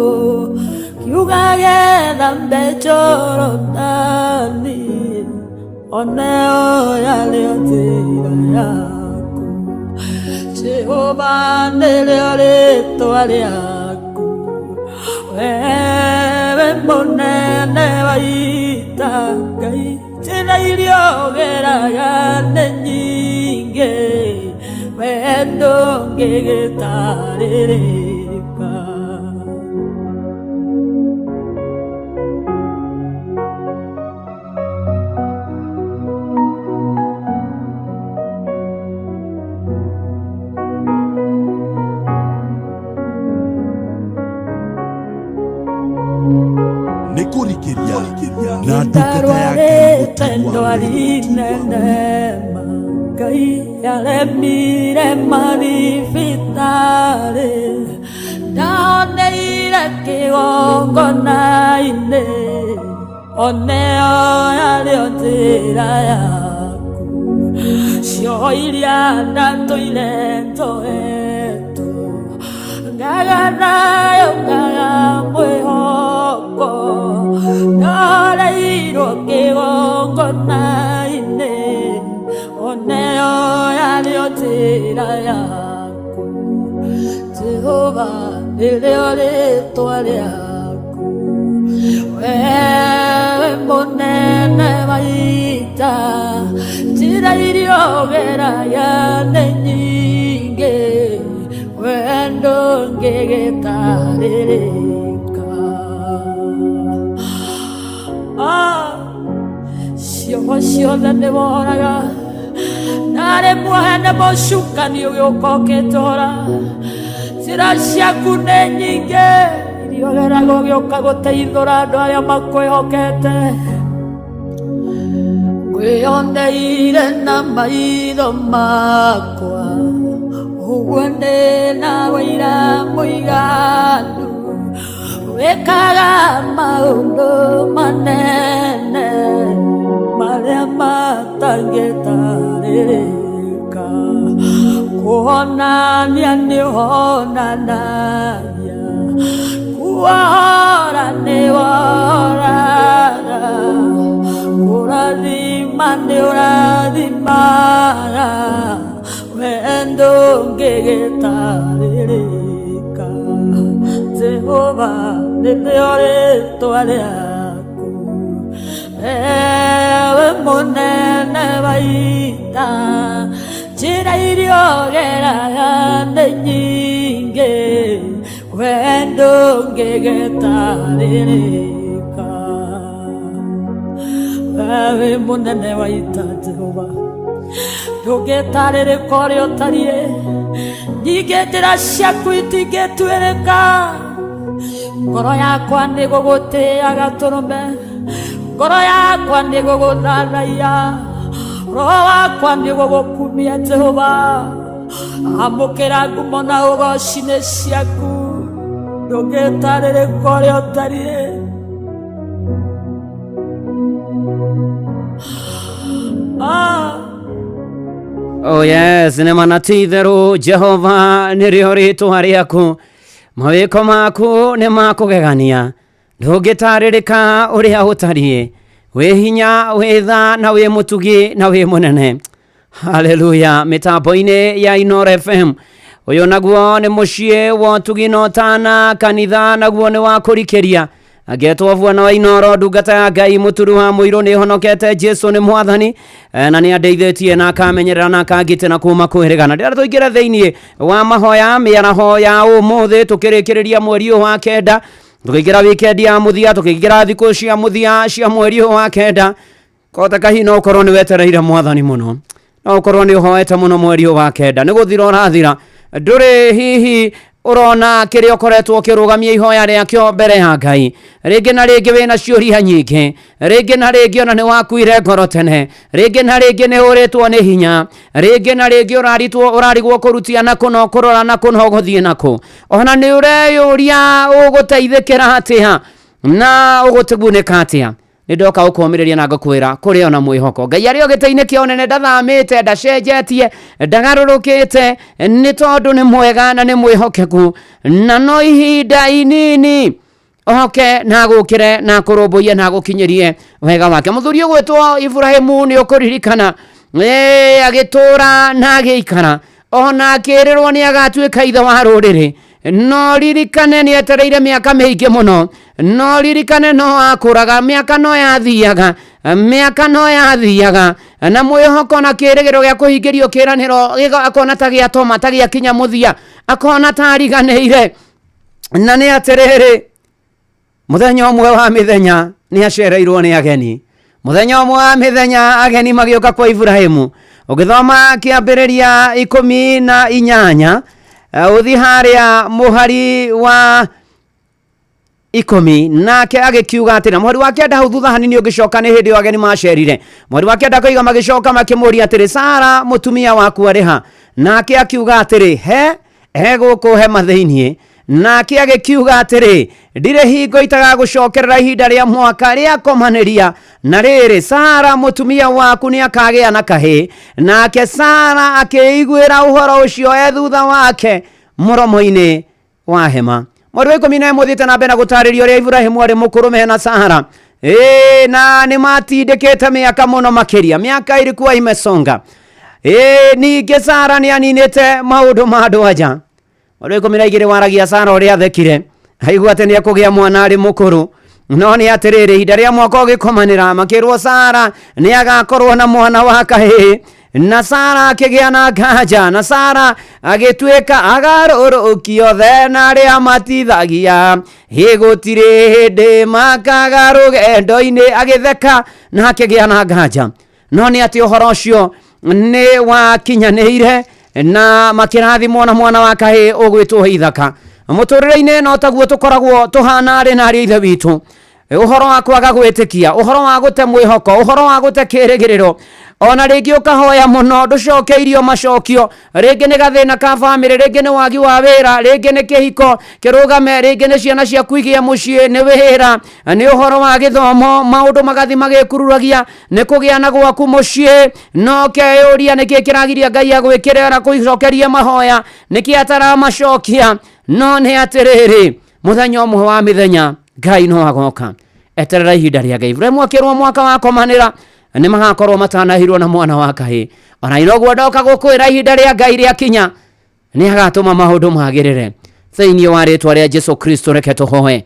kiuga getha mbe Jorodani, oneo yarĩo njĩra yaku. Jehova nĩrĩo rĩtwa rĩaku, wewe mũnene wa ita. Ngai, njĩra iria ũgeraga nĩ nyingĩ, we ndũngĩgĩtarĩrĩka. Nĩ kũrikĩria na ndungata ya Ngai. Ndarwarĩte ndwari nene ma, Ngai, yaremire mathibitarĩ, ndaoneire kĩgongona-inĩ, oneo yarĩo njĩra yaku. Cioho iria ndatũire njoetwo, ngaga nayo, ngaga mwĩhoko, ndoreirwo kĩgongona-inĩ, oneo yarĩo njĩra yaku. Jehova nĩrĩo rĩtwa rĩaku, wewe mũnene wa ita. Njĩra iria ũgeraga nĩ nyingĩ, we ndũngĩgĩtarĩrĩka. Ah, cioho ciothe nĩ woraga, narĩ muohe nĩ mũcukani ũgĩũka ũkĩtũra. Njĩra ciaku nĩ nyingĩ iria ũgeraga ũgĩũka gũteithũra andũ arĩa makwĩhokete. Ngwĩyoneire na maitho makwa, ũguo ndĩ na wĩira mũiganu, wĩkaga maũndũ manene marĩa matangĩtarĩrĩka. Kuonania nĩ ũhonanagia, kuohora nĩ wohoraga, kũrathima nĩ ũrathimaga, we ndũngĩgĩtarĩrĩka. Jehova nĩrĩo rĩtwa rĩaku, ewe mũnene wa ita. Njĩra iria ũgeraga nĩ nyingĩ, we ndũngĩgĩtarĩrĩka. Wewe mũnene wa ita Jehova, ndũngĩtarĩrĩka ũrĩa ũtariĩ, nyingĩ njĩra ciaku itingĩtuĩrĩka. Ngoro yakwa nĩ gũgũtĩaga tũrũme, ngoro yakwa nĩ gũgũthathaiya, roho wakwa nĩ gũgũkumia Jehova. Amũkĩra ngumo na ũgoci nĩ ciaku, ndũngĩtarĩrĩka ũrĩa ũtariĩ. Ah. Oh yes, nĩ mana ti itherũ Jehova nĩrĩo rĩtwa rĩaku, mawĩko maku nĩ makũgegania, ndũngĩtarĩrĩka ũrĩa ũtariĩ, wĩ hinya, wĩ tha, na wĩ mũtugi, na wĩ mũnene. Haleluya. Mĩtambo-inĩ ya Inoro FM, ũyũ naguo nĩ mũciĩ wa ũtugi na ũtana, kanitha naguo nĩ wa kũrikĩria. Ngetwo bwana wa Inoro, ndungata ya Ngai, mũturu wa mũirũ, nĩ honokete. Jesu nĩ mwathani na nĩ andeithĩtie na akamenyerera na akangitĩra kuma kwĩrĩgana. Ndĩrenda tũingĩre thĩinĩ wa mahoya mĩaraho ya ũmũthĩ, tũkĩrĩkĩrĩria mweri ũyũ wa kenda, tũkĩingĩra wikendi ya mũthia, tũkĩingĩra thikũ cia mũthia cia mweri ũyũ wa kenda. Kota kahi no ũkorwo nĩ wetereire mwathani mũno, no ũkorwo nĩ ũhoete mũno mweri ũyũ wa kenda, nĩ gũthira ũrathira, ndũrĩ hihi ũrona kĩrĩa ũkoretwo ũkĩrũgamia ihoya rĩakĩo mbere ya Ngai. Rĩngĩ na rĩngĩ wĩna ciũria nyingĩ, rĩngĩ na rĩngĩ ona nĩ wakuire ngoro tene, rĩngĩ na rĩngĩ nĩ ũrĩtwo nĩ hinya, rĩngĩ na rĩngĩ ũraritwo, ũrarigwo kũrutia na kũna, kũrora na kũna, ũgũthiĩ nakũ, ona nĩ ũreyũria ũgũteithĩkĩra atĩa na ũgũgunĩka atĩa. Nĩ ndoka gũkũmĩrĩria na ngũkwĩra kũrĩ ona mwĩhoko. Ngai arĩ o gĩtĩ-inĩ kĩa ũnene, ndathamĩte, ndacenjetie, ndagarũrũkĩte, nĩ tondũ nĩ mwega na nĩ mwĩhokeku, na no ihinda inini oke na gũkĩre na kũrũmbũiye na gũkinyĩrie wega wake. Mũthuri ũgwĩtwo Ibrahimu nĩ ũkũririkana, agĩtũra na agĩikara, ona akĩrĩrwo nĩ agatuĩka ithe wa rũrĩrĩ. No ririkane nĩ etereire mĩaka mĩingĩ mũno, no ririkane no akũraga, mĩaka no yathiaga, mĩaka no yathiaga, na mwĩhoko na kĩrĩgĩrĩro gĩa kũhingĩrio kĩĩranĩro akona ta gĩatoma, ta gĩakinya mũthia, akona ta ariganĩire. Na nĩ atĩrĩrĩ, mũthenya ũmwe wa mĩthenya nĩ acereirwo nĩ ageni. Mũthenya ũmwe wa mĩthenya ageni magĩũka kwa Ibrahimu. Ũgĩthoma kĩambĩrĩria 18, ũthi harĩa mũhari wa 10, nake agĩkiuga atĩrĩ, mũhari wa 9 hau thutha hanini ũngĩcoka nĩ hĩndĩ ĩyo ageni macerire. Mũhari wa 9 koiga, magĩcoka makĩmũria atĩrĩ, Sara mũtumia waku arĩ ha? Nake akiuga atĩrĩ, he gũkũ hema thĩinĩ. Nake agĩkiuga atĩrĩ, ndirĩ hingo itagagũcokerera ihinda rĩa mwaka rĩakomanĩria, na rĩrĩ, Sara mũtumia waku nĩ akagĩa na kahĩĩ. Nake Sara akĩiguĩra ũhoro ũcio e thutha wake mũromo-inĩ wa hema. Mweri wa 11 ũthiĩte na mbere na gũtarĩria ũrĩa Ibrahimu arĩ mũkũrũ mena Sara, na nĩ matindĩkĩte mĩaka mũno makĩria, mĩaka ilikuwa imesonga. Ningĩ Sara nĩ aninĩte maũndũ ma andũ anja. Mweri wa 12 waragia Sara ũrĩa athekire, aigua atĩ nĩ ekũgĩa mwana arĩ mũkũrũ. No nĩ atĩrĩrĩ, ihinda rĩa mwaka ũgĩkomanĩra, makĩrwo Sara nĩ agakorwo na mwana wa kahĩĩ. Na Sara akĩgĩa na nganja, na Sara agĩtuĩka agarũrũkio thena arĩa matithagia, gũtirĩ hĩndĩ makaga rũgendo-inĩ. Agĩtheka na akĩgĩa na nganja. No nĩ atĩ ũhoro ũcio nĩ wakinyanĩire na makĩrathimwo na mwana wa kahĩĩ ũgwĩtwo Ithaka. Mũtũrĩre-inĩ no taguo tũkoragwo tũhana arĩ na arĩ ithe witũ. Ũhoro wa kwaga gwĩtĩkia, ũhoro wa gũte mwĩhoko, ũhoro wa gũte kĩrĩgĩrĩro, ona rĩngĩ ũkahoya mũno ndũcokeirio macokio, rĩngĩ nĩ gathĩna ka bamĩrĩ, rĩngĩ nĩ wagi wa wĩra, rĩngĩ nĩ kĩhiko kĩrũgame, rĩngĩ nĩ ciana ciaku igĩe mũciĩ, nĩ wĩra, nĩ ũhoro wa gĩthomo, maũndũ magathi magĩkururagia, nĩ kũgĩa na gwaku mũciĩ, no keyũria nĩkĩ kĩragiria Ngai agwĩkĩre na kũicokeria mahoya, nĩkĩ ataramacokia. No nĩ atĩrĩrĩ, mũthenya ũmwe wa mĩthenya Ngai no agoka. Eterera ihinda rĩa Ngai. Ibrahimu akĩrwo mwaka wa komanĩra nĩ magakorwo matanahirwo na mwana wa kahĩĩ. Ona inoguo ndoka gũkwĩra ihinda rĩa Ngai rĩakinya nĩ agatũma maũndũ magĩrĩre. Thĩinĩ wa rĩtwa rĩa Jesu Kristo reke tũhoe.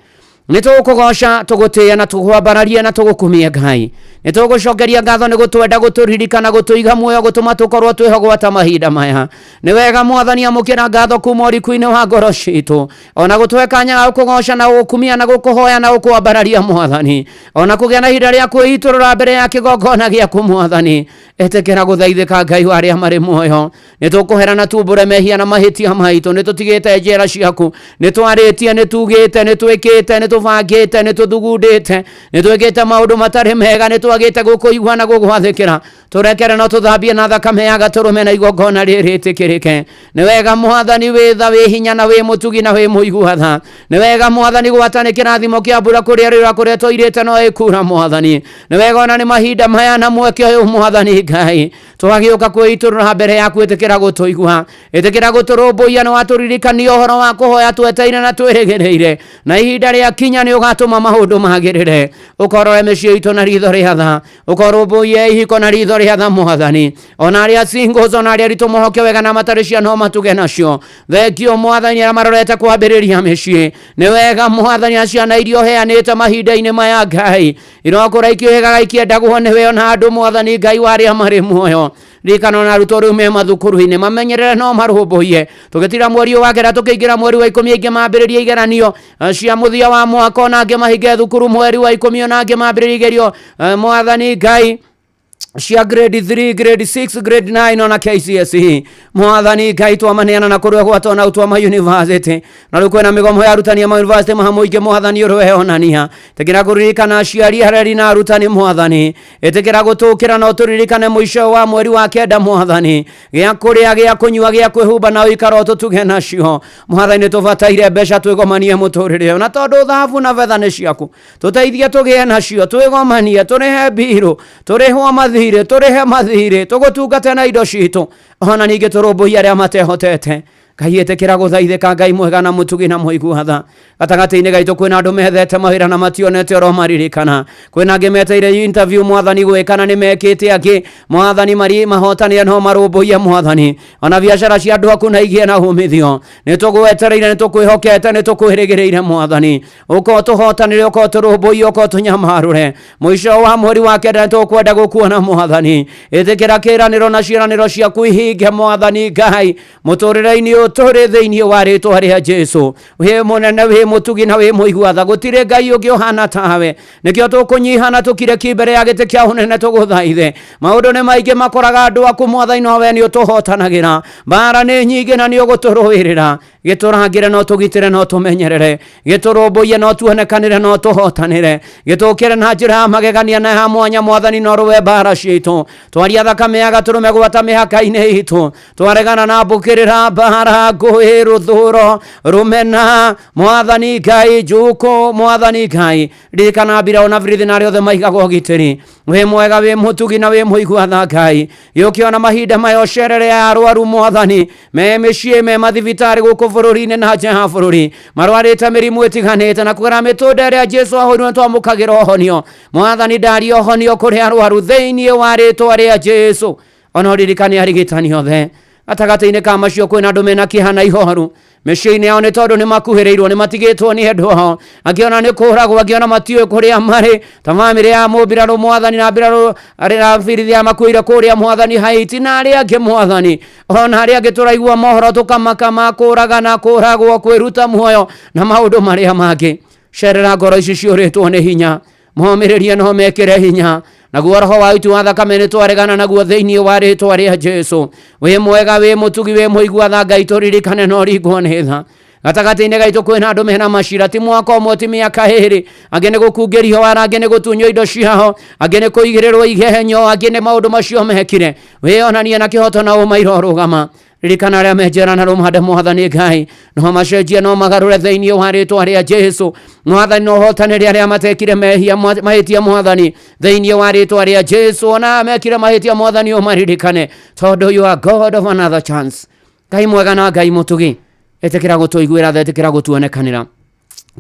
Nĩ tũgũkũgoca, tũgũtĩĩa na tũkwambararie na tũgũkumie Ngai. Nĩ tũgũcokeria ngatho nĩ gũtwenda, gũtũririkana, gũtũiga muoyo, gũtũma tũkorwo twĩho gwata mahinda maya. Nĩ wega mwathani, amũkĩra ngatho kuma ũriku-inĩ wa ngoro citũ, ona gũtũhe kanya ga gũkũgoca na gũgũkumia na gũkũhoya na gũkwambararia mwathani, ona kũgĩa na ihinda rĩa kwĩitũrũra mbere ya kĩgongona gĩaku mwathani. Ĩtĩkĩra gũthaithĩka Ngai wa arĩa marĩ muoyo. Nĩ tũkũhera na tumbũre mehia na mahĩtia maitũ, nĩ tũtigĩte njĩra ciaku, nĩ twarĩtie, nĩ tugĩte, nĩ twĩkĩte, nĩ tũbangĩte, nĩ tũthugundĩte, nĩ twĩkĩte maũndũ matarĩ mega, nĩ twagĩte gũkũigua na gũgwathĩkĩra. Tũrekere no tũthambie na thakame ya gatũrũme na igongona rĩrĩ rĩtĩkĩrĩke. Nĩ wega mwathani, wĩ tha, wĩ hinya na wĩ mũtugi na wĩ mũigua tha. Nĩ wega mwathani, gwata nĩ kĩrathimo kĩa mbura kũrĩa rĩũra kũrĩa tũirĩte no ĩkura mwathani. Nĩ wega ona nĩ mahinda maya na mweke ũyũ mwathani Ngai twagĩũka kwĩitũrũra mbere yaku ĩtĩkĩra gũtũigua ĩtĩkĩra gũtũrũmbũiya nĩ watũririkania ũhoro wa kũhoya tweteire na twĩrĩgĩrĩire na ihinda rĩa kinya nĩ ũgatũma maũndũ magĩrĩre ũkorore mĩciĩ itũ na ritho rĩa tha ũkorũmbũiye ihiko na ritho rĩa tha mwathani ona arĩa singles ona arĩa aritũ mohoke wega na matarĩ ciana no matuge nacio thengio mwathani arĩa marorete kwambĩrĩria mĩciĩ nĩ wega mwathani aciana iria ũheanĩte mahinda-inĩ maya Ngai irokũra ikĩũhĩgaga ikĩendagwo nĩwe ona andũ mwathani Ngai wa arĩa marĩ muoyo ririkana ona arutwo rĩu me mathukuru-inĩ mamenyerere no marũmbũiye tũgĩtira mweri ũyũ wa kenda tũkĩingĩra mweri wa ikũmi aingĩ mambĩrĩria igeranio cia mũthia wa mwaka ona angĩ mahinge thukuru mweri wa ikũmi ona angĩ mambĩrĩria igerio mwathani Ngai cia grade 3 grade 6 grade 9 ona KCSE mwathani Ngai twamaneana na kũrĩa gwatwo na utwama university na rĩu kwĩna mĩgomo ya arutani a university maha mũingĩ mwathani ũrĩweyonania ĩtĩkĩra kũririkana aciari areri na arutani mwathani ĩtĩkĩra gũtũkĩra na ũtũririkane mũico wa mweri wa kenda mwathani gĩa kũrĩa gĩa kũnyua gĩa kwĩhumba na ũikara ũtũtuge nacio mwathani tũbataire mbeca twĩgomanie mũtũrĩre ũyũ na tondũ thahabu na betha nĩ ciaku tũteithie tũgĩe nacio twĩgomanie tũrĩhe mbirũ tũrĩhwo mathirĩ tũrĩhe mathirĩ tũgũtungate na indo citũ ona ningĩ tũrũmbũiye arĩa matehotete Ngai ĩtĩkĩra gũthaithĩka Ngai mwega na mũtugi na mũigua tha gatagatĩ-inĩ gaitũ kwĩna andũ methete mawĩra na mationete oro maririkana kwĩna angĩ meteire interview mwathani gwĩka na nĩ mekĩte angĩ mwathani mari mahotanire no marũmbũiye mwathani ona biacara cia andũ aku na igĩe na umithio nĩ tũgwetereire nĩ tũkwĩhokete nĩ tũkwĩrĩgĩrĩire mwathani ũka ũtũhotanĩre ũka ũtũrũmbũiye ũka ũtũnyamarũre mũico wa mweri wa kenda nĩ tũkwenda gũkuona mwathani ĩtĩkĩra kĩĩranĩro na ciĩranĩro ciaku ihinge mwathani Ngai mũtũrĩre-inĩ ũyũ tũrĩ thĩinĩ wa rĩtwa rĩa Jesu wĩ mũnene wĩ mũtugi na wĩ mũigua tha gũtirĩ Ngai ũngĩ ũhana tawe nĩkĩo tũkũnyiha na tũkire ki mbere ya gĩtĩ kĩa ũnene tũgũthaithe maũndũ nĩ maingĩ makoraga andũ aku mwathani no we nĩ ũtũhotanagĩra mbara nĩ nyingĩ na nĩ ũgũtũrũĩrĩra gĩtũrangĩre no tũgitĩre no tũmenyerere gĩtũrũmbũiye no tuonekanĩre no tũhotanĩre gĩtũkĩre na njĩra ya magegania na ya mwanya mwathani no rũwe mbara citũ twaria thakame ya gatũrũme gwata mĩhaka-inĩ itũ twaregana na mbũkĩrĩra mbara ngũĩ rũthũro rũmena mwathani Ngai njũkũ mwathani Ngai ririkana mbira na birithi na arĩa othe maigagwo ũgitĩri wĩ mwega wĩ mũtugi na wĩ mũigua tha Ngai gĩũkĩona mahinda maya ũcerere arwaru mwathani me mĩciĩ me mathibitarĩ gũkũ bũrũri-inĩ na nja ya bũrũri marwarĩte mĩrimũ ĩtiganĩte na kũgera mĩtũnda ĩrĩa Jesu ahũrirwo nĩtwamũkagĩra ũhonio mwathani ndaria ũhonio kũrĩ arwaru thĩinĩ wa rĩtwa rĩa Jesu ona ũririkane arigitani othe gatagatĩ-inĩ ka macio kwĩna andũ mena kĩeha na ihoru mĩciĩ-inĩ yao nĩ tondũ nĩ makuhĩrĩirwo nĩ matigĩtwo nĩ endwa ao angĩ ona nĩ kũragwo angĩ ona matiũĩ kũrĩa marĩ ta bamĩrĩ ya mũmbirarũ mwathani na mbirarũ arĩa na birithi ya makuire kũrĩa mwathani Haiti na arĩa angĩ mwathani ona arĩa angĩ tũraigua mohoro tũkamaka ma kũragana kũragwo kwĩruta muoyo na maũndũ marĩa mangĩ cerera ngoro ici ciũrĩtwo nĩ hinya momĩrĩrie no mekĩre hinya naguo roho wa itu wa thakame nĩ twaregana naguo thĩinĩ wa rĩtwa rĩa Jesu wĩ mwega wĩ mũtugi wĩ mũigua tha Ngai tũririkane no ringwo nĩ tha gatagatĩ-inĩ gaitũ kwĩna andũ mena macira ti mwaka ũmwe ti mĩaka ĩrĩ angĩ nĩ gũkungĩrio wara angĩ nĩ gũtunywo indo ciao angĩ nĩ kũigĩrĩrwo igenyo angĩ nĩ maũndũ macio mekire wĩonanie na kĩhoto na ũma irorũgama ririkana arĩa me njera na rũmande mwathani Ngai no macenjie no magarũre thĩinĩ wa rĩtwa rĩa Jesu mwathani no ũhotanĩre arĩa matekire mehia mahĩtia mwathani thĩinĩ wa rĩtwa rĩa Jesu ona mekire mahĩtia mwathani ũmaririkane tondũ you are God of another chance Ngai mwega na Ngai mũtugi ĩtĩkĩra gũtũiguĩra tha ĩtĩkĩra gũtuonekanĩra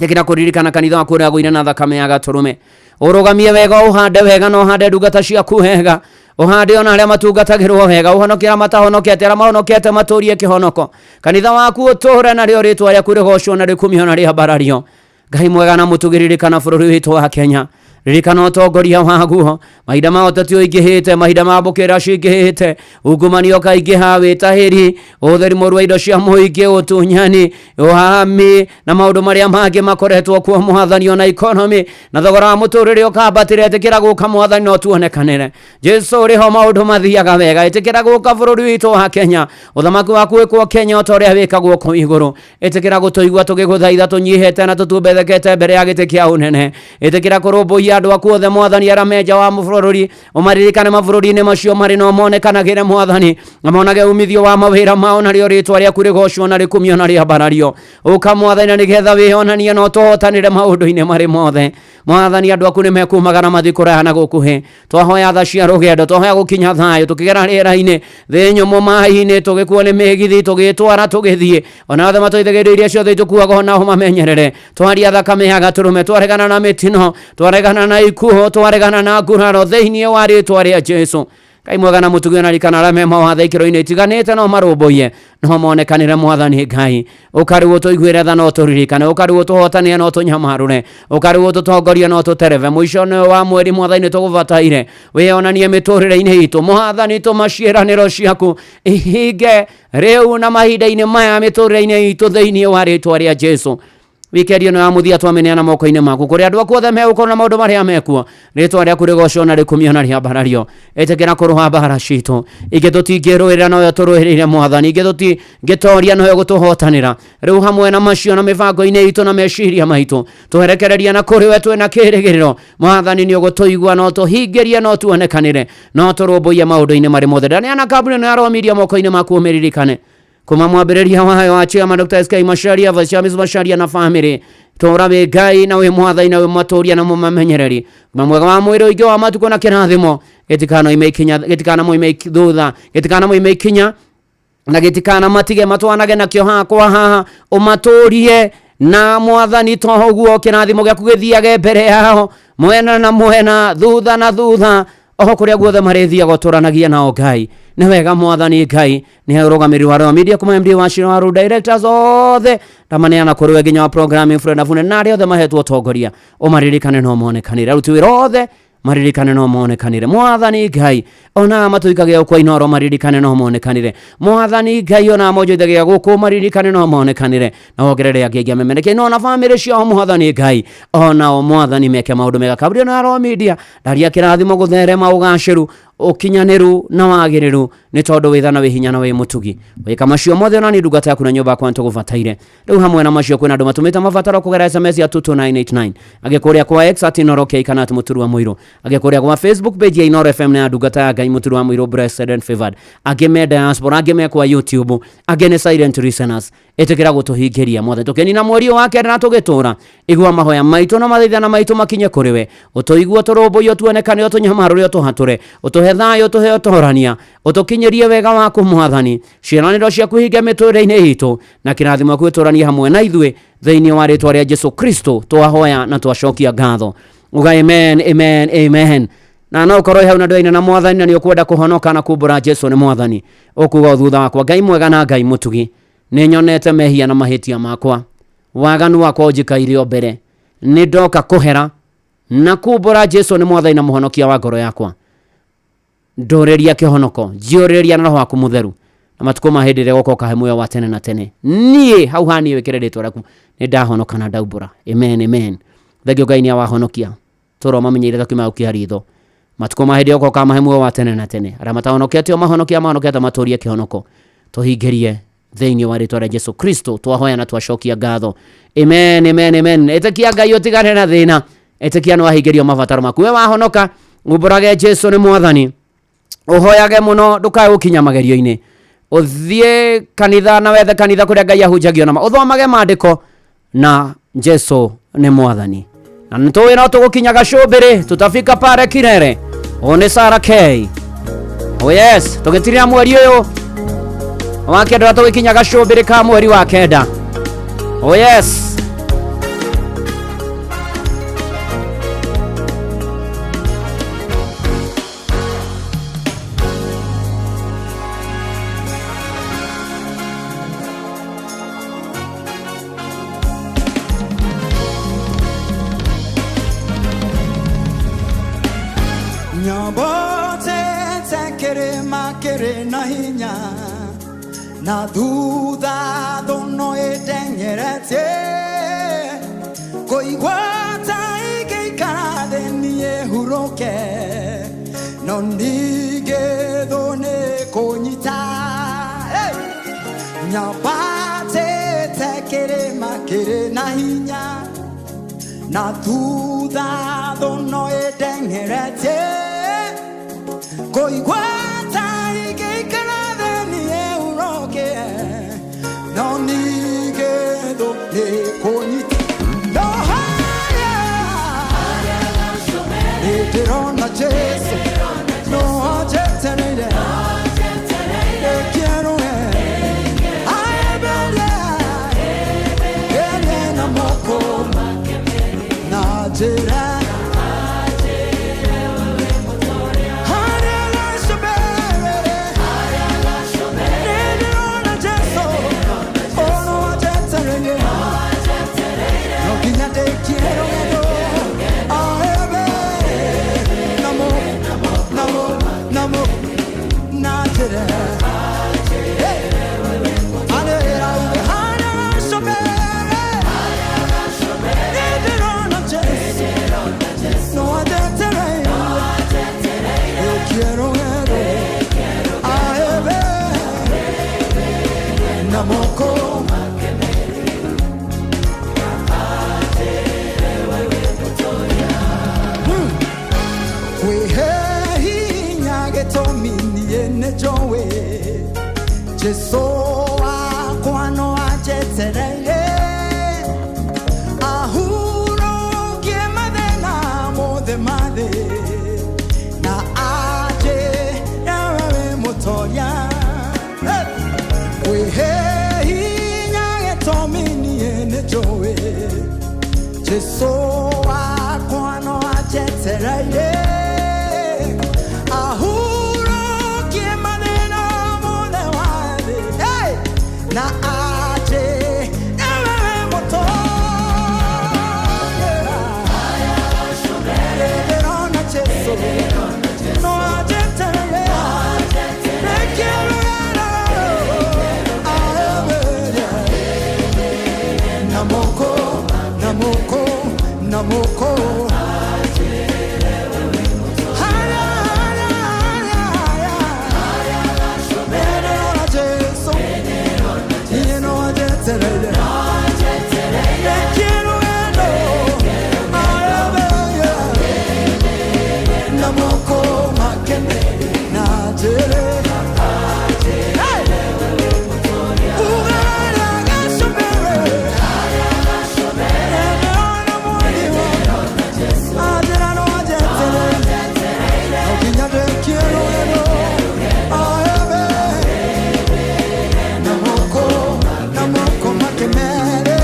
ĩtĩkĩra kũririkana kanitha waku ũrĩa agũire na thakame ya gatũrũme ũrũgamie wega ũhande wega na ũhande ndungata ciaku wega ũhande ona arĩa matungatagĩrwo wega ũhonokie arĩa matahonokete arĩa mahonokete matũrie kĩhonoko kanitha waku ũtũũre narĩo rĩtwa rĩaku rĩgocwo na rĩkumio na rĩambarario Ngai mwega na mũtugi ririkana bũrũri witũ wa Kenya ririkana ũtongoria waguo mahinda ma ũteti ũingĩhĩte mahinda ma mbũkĩra cingĩhĩte ungumania ũkaingĩha wĩtahĩri ũhũthĩri mũru wa indo cia mũingĩ ũtunyani ũhami na maũndũ marĩa mangĩ makoretwo kuo mwathani ona economy na thogora wa mũtũrĩre ũkambatĩra ĩtĩkĩra gũka mwathani no tuonekanĩre Jesu ũrĩ ho maũndũ mathiaga wega ĩtĩkĩra gũka bũrũri witũ wa Kenya ũthamaki waku wĩkwo Kenya o ta ũrĩa wĩkagwo kũu igũrũ ĩtĩkĩra gũtũigua tũgĩgũthaitha tũnyihĩte na tũtumbethekete mbere ya gĩtĩ kĩa ũnene ĩtĩkĩra kũrũmbũiya andũ aku othe mwathani arĩa me nja wa bũrũri ũmaririkane mabũrũri-inĩ macio marĩ no monekanagĩre mwathani na monage umithio wa mawĩra mao narĩo rĩtwa rĩaku rĩgocwo na rĩkumio na rĩambarario ũka mwathani na nĩgetha wĩonanie na ũtũhotanĩre maũndũ-inĩ marĩ mothe Mwathani andũ aku nĩ mekumagara mathiĩ kũraiha na gũkuhĩ. Twahoya tha cia rũgendo, twahoya gũkinya thayũ, tũkĩgera rĩera-inĩ, thĩ nyũmũ, maĩ-inĩ, tũgĩkuo nĩ mĩgithi, tũgĩtwara tũgĩthiĩ. Ona othe matũithagia indo iria ciothe itũkuaga onao mamenyerere. Twaria thakame ya gatũrũme, twaregana na mĩtino, twaregana na ikuũ, twaregana na nguraro thĩinĩ wa rĩtwa rĩa Jesu. Ngai mwega na mũtugi ona ririkana arĩa me mawathe ikĩro-inĩ itiganĩte no marũmbũiye no monekanĩre Mwathani Ngai. Ũkarĩu ũtũiguĩre tha no tũririkane, ũkarĩu ũtũhotanĩre no tũnyamarũre, ũkarĩu ũtũtongorie no tũtereve. Mũico nĩ wa mweri Mwathani nĩtũgũbataire wĩonanie mĩtũrĩre-inĩ itũ. Mwathani tũma ciĩranĩro ciaku ihinge rĩu na mahinda-inĩ maya mĩtũrĩre-inĩ itũ thĩinĩ wa rĩtwa rĩa Jesu. Wikendi ĩno ya mũthia twamĩneana moko-inĩ maku kũrĩ andũ aku othe megũkorwo na maũndũ marĩa mekuo. Rĩtwa rĩaku rĩgocwo na rĩkumio na rĩambarario. Ĩtĩkĩra kũrũa mbara citũ. Ingĩ tũtingĩrũĩrĩra noyo tũrũĩrĩire Mwathani, ingĩ tũtingĩtoria noyo gũtũhotanĩra. Rĩu hamwe na macio na mĩbango-inĩ itũ na meciria maitũ tũherekereria na kũrĩ we twĩna kĩrĩgĩrĩro. Mwathani nĩ ũgũtũigua, no tũhingĩrie, no tuonekanĩre, no tũrũmbũiye maũndũ-inĩ marĩ mothe. Ndaneana kambuni ĩno ya Royal Media moko-inĩ maku ũmĩririkane kuma mwambĩrĩria wayo wa chairman Dr. SK Macharia, Vice Chairman Macharia na family. Tũra wĩ Ngai na wĩ Mwathani na wĩ matũria na mũmamenyereri. Na mwega wa mwĩrĩ ũingĩ wa matukũ na kĩrathimo gĩtikanoime ikinya, gĩtikanamoime thutha, gĩtikanamoime ikinya na gĩtikana matige matwanage nakĩo haha kwa haha. Ũmatũrie na Mwathani to ũguo kĩrathimo gĩaku gĩthiage mbere yao mwena na mwena, thutha na thutha, oho kũrĩa guothe marĩthiaga ũtũranagia nao Ngai. Nĩ wega Mwathani Ngai nĩ ũrũgamĩrĩri wa Royal Media kuma MD wa Shiro Waru directors othe ndamaneana kũrĩ we nginya wa programming Fred Afune na arĩa othe mahetwo ũtongoria ũmaririkane no monekanĩre. Aruti wĩra othe maririkane no monekanĩre. Mwathani Ngai ona matũikagia gũkũ Inooro maririkane no monekanĩre. Mwathani Ngai ona monjoithagia gũkũ maririkane no monekanĩre. Na wongerere angĩ aingĩ amemerekie no na bamĩrĩ ciao Mwathani Ngai onao Mwathani meke maũndũ mega. Kambuni ĩno ya Royal Media ndaria kĩrathimo gũtherema ũgacĩru ũkinyanĩru na wagĩrĩru nĩ tondũ wĩ tha na wĩ hinya na wĩ mũtugi. Wĩka macio mothe ona niĩ ndungata yaku na nyũmba yakwa nĩtũgũbataire. Rĩu hamwe na macio kwĩna andũ matũmĩte mabataro kũgerera SMS ya 22989 angĩ kũrĩa kwa X at Inooro K kana at Mũturu wa Mũirũ, angĩ kũrĩa kwa Facebook page ya Inooro FM na ya ndungata ya Ngai Mũturu wa Mũirũ Blessed and Favored, angĩ me diaspora, angĩ me kwa YouTube, angĩ nĩ silent listeners. Ĩtĩkĩra gũtũhingĩria Mwathani tũkĩnina mweri ũyũ wa kenda na tũgĩtũra. Igua mahoya maitũ na mathaithana maitũ makinye kũrĩ we. Ũtũigue, ũtũrũmbũiye, ũtuonekane, ũtũnyamarũre, ũtũhatũre, ũtũhe thayũ, ũtũhe ũtoorania, ũtũkinyĩrie wega waku Mwathani. Ciĩranĩro ciaku ihinge mĩtũrĩre-inĩ itũ na kĩrathimo gĩaku gĩtũranie hamwe na ithuĩ thĩinĩ wa rĩtwa rĩa Jesu Kristo twahoya na twacokia ngatho. Uga amen, amen, amen. Na no ũkorwo hau na ndũraina na Mwathani na nĩ ũkwenda kũhonoka na kumbũra Jesu nĩ Mwathani, ũkuga o thutha wakwa, Ngai mwega na Ngai mũtugi, nĩ nyonete mehia na mahĩtia makwa, waganu wakwa ũnjikaire o mbere, nĩ ndoka kũhera na kumbũra Jesu nĩ Mwathani na mũhonokia wa ngoro yakwa. Ndũrĩria kĩhonoko, njiũrĩria na roho waku mũtheru, na matukũ ma hĩndĩ ĩrĩa ũgoka ũkahe muoyo wa tene na tene. Niĩ hau ha niĩ wĩkĩre rĩtwa rĩaku, nĩ ndahonoka na ndaumbũra. Amen, amen. Thengio Ngai nĩ awahonokia. Tũra ũmamenyeire ta kiuma gũkia ritho. Matukũ ma hĩndĩ ĩrĩa ũgoka ũkamahe muoyo wa tene na tene. Arĩa matahonoketio mahonokia, mahonokete matũrie kĩhonoko. Tũhingĩrie thĩinĩ wa rĩtwa rĩa Jesu Kristo twahoya na twacokia ngatho. Amen, amen, amen. Ĩtĩkia Ngai ũtigane na thĩna. Ĩtĩkia nĩ wahingĩrio mabataro maku. We wahonoka, umbũrage Jesu nĩ Mwathani. Ũhoyage mũno ndũkae gũkinya magerio-inĩ. Ũthiĩ kanitha na wethe kanitha kũrĩa Ngai ahunjagio nama. Ũthomage maandĩko na Jesu nĩ Mwathani. Na nĩtũĩ no tũgũkinya gacũmbĩrĩ, tutafika pale kilele. Ũyũ nĩ Sarah K. Oh yes, tũgĩtirĩra mweri ũyũ wa kenda tũgĩkinya gacũmbĩrĩ ka mweri wa kenda. Oh yes. Nyambotete kĩrĩma kĩrĩ na hinya na thutha thũno ĩteng'eretie kũigua ta ingĩikara thĩ niĩ hurũke no ningĩ thũ nĩ kũnyita. Hey! Nyambatĩte kĩrĩma kĩrĩ na hinya na thutha thũno ĩteng'eretie kũigua ta ingĩikara thĩ niĩ hurũke no ningĩ thũ nĩ kũnyita. No higher. Njĩra harĩa gacũmbĩrĩ, nĩndĩrona Jesũ, ono anjetereire, no nginya ndĩkie rũgendo. Aebe, namo, namo, namo, na njĩra. Hey! Anĩrĩra uge, harĩa gacũmbĩrĩ, nĩndĩrona Jesũ, no anjetereire, ndĩkie rũgendo. Aebe, na moko Kwĩhe hinya gĩtũmi niĩ nĩ njũĩ Jesũ wakwa no anjetereire ahurũkie mathĩna mothe ma thĩ na anjĩre we wĩ mũtoria. Hey! Kwĩhe hinya gĩtũmi niĩ nĩ njũĩ Jesũ wakwa no anjetereire ahurũkie mathĩna mothe wa thĩ. Hey! Na anjĩre we wĩ mũtoria. Nĩndĩrona Jesũ no anjetereire ndĩkie rũgendo. Ae, namoko, namoko, namoko. Haya, haya, haya, haya. Nĩndĩrona Jesũ, niĩ no anjetereire ndĩkie rũgendo. Ae, namoko makene na njĩre. Hey! Ugarĩa gacũmbĩrĩ, nĩndĩrona mwathi wakwa, anjĩra no anjetereire, no nginya ndĩkie rũgendo. Ae, namoko, namoko makemere.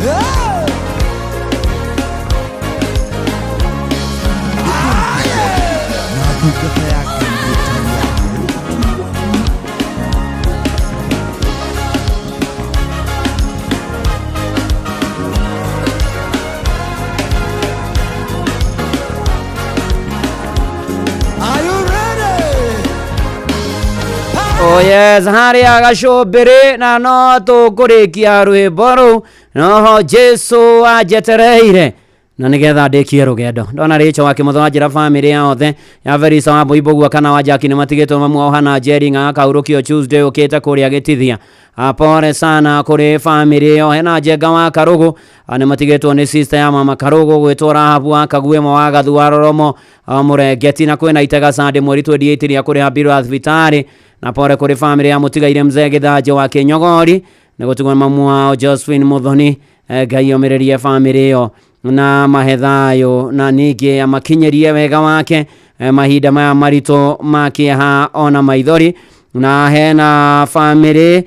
Yeah! Hey! Na ndungata ya Ngai ĩtarĩ ya gũtuo. Are you ready? Oh yes, harĩa gacũmbĩrĩ na no tũkũrĩkia rwĩmbo rũu noho Jesũ anjetereire na nĩgetha ndĩkie rũgendo. Ndona Rachel wa Kĩmotho wa njĩra famĩlĩ ya othe ya Verisa wa Mũimbũgua kana wa Jackie nĩ matigĩtwo mamu wao Hana Njeri ng'a akaurũkio Tuesday ũkĩte kũrĩa Gĩtithia. Pole sana kũrĩ famĩlĩ ĩyo. Hena Njenga wa Karũgũ, nĩ matigĩtwo nĩ sister ya mama Karũgũ gwĩtwo Rahabu wa Kaguĩmo wa Gathu wa Roromo, Mũrengeti, na kwĩna Itega Sunday mweri 28 rĩa kũrĩha mbirũ ya thibitarĩ. Na pole kũrĩ famĩlĩ ya mũtigaire mzee Gĩthanjo wa Kĩnyogori nĩ gũtigwo mamu wao Josephine Muthoni. Ngai omĩrĩrie famĩlĩ ĩyo na mahe thayũ na ningĩ amakinyĩrie wega wake, mahinda maya maritũ ma kĩeha ona maithori. Na hena famĩlĩ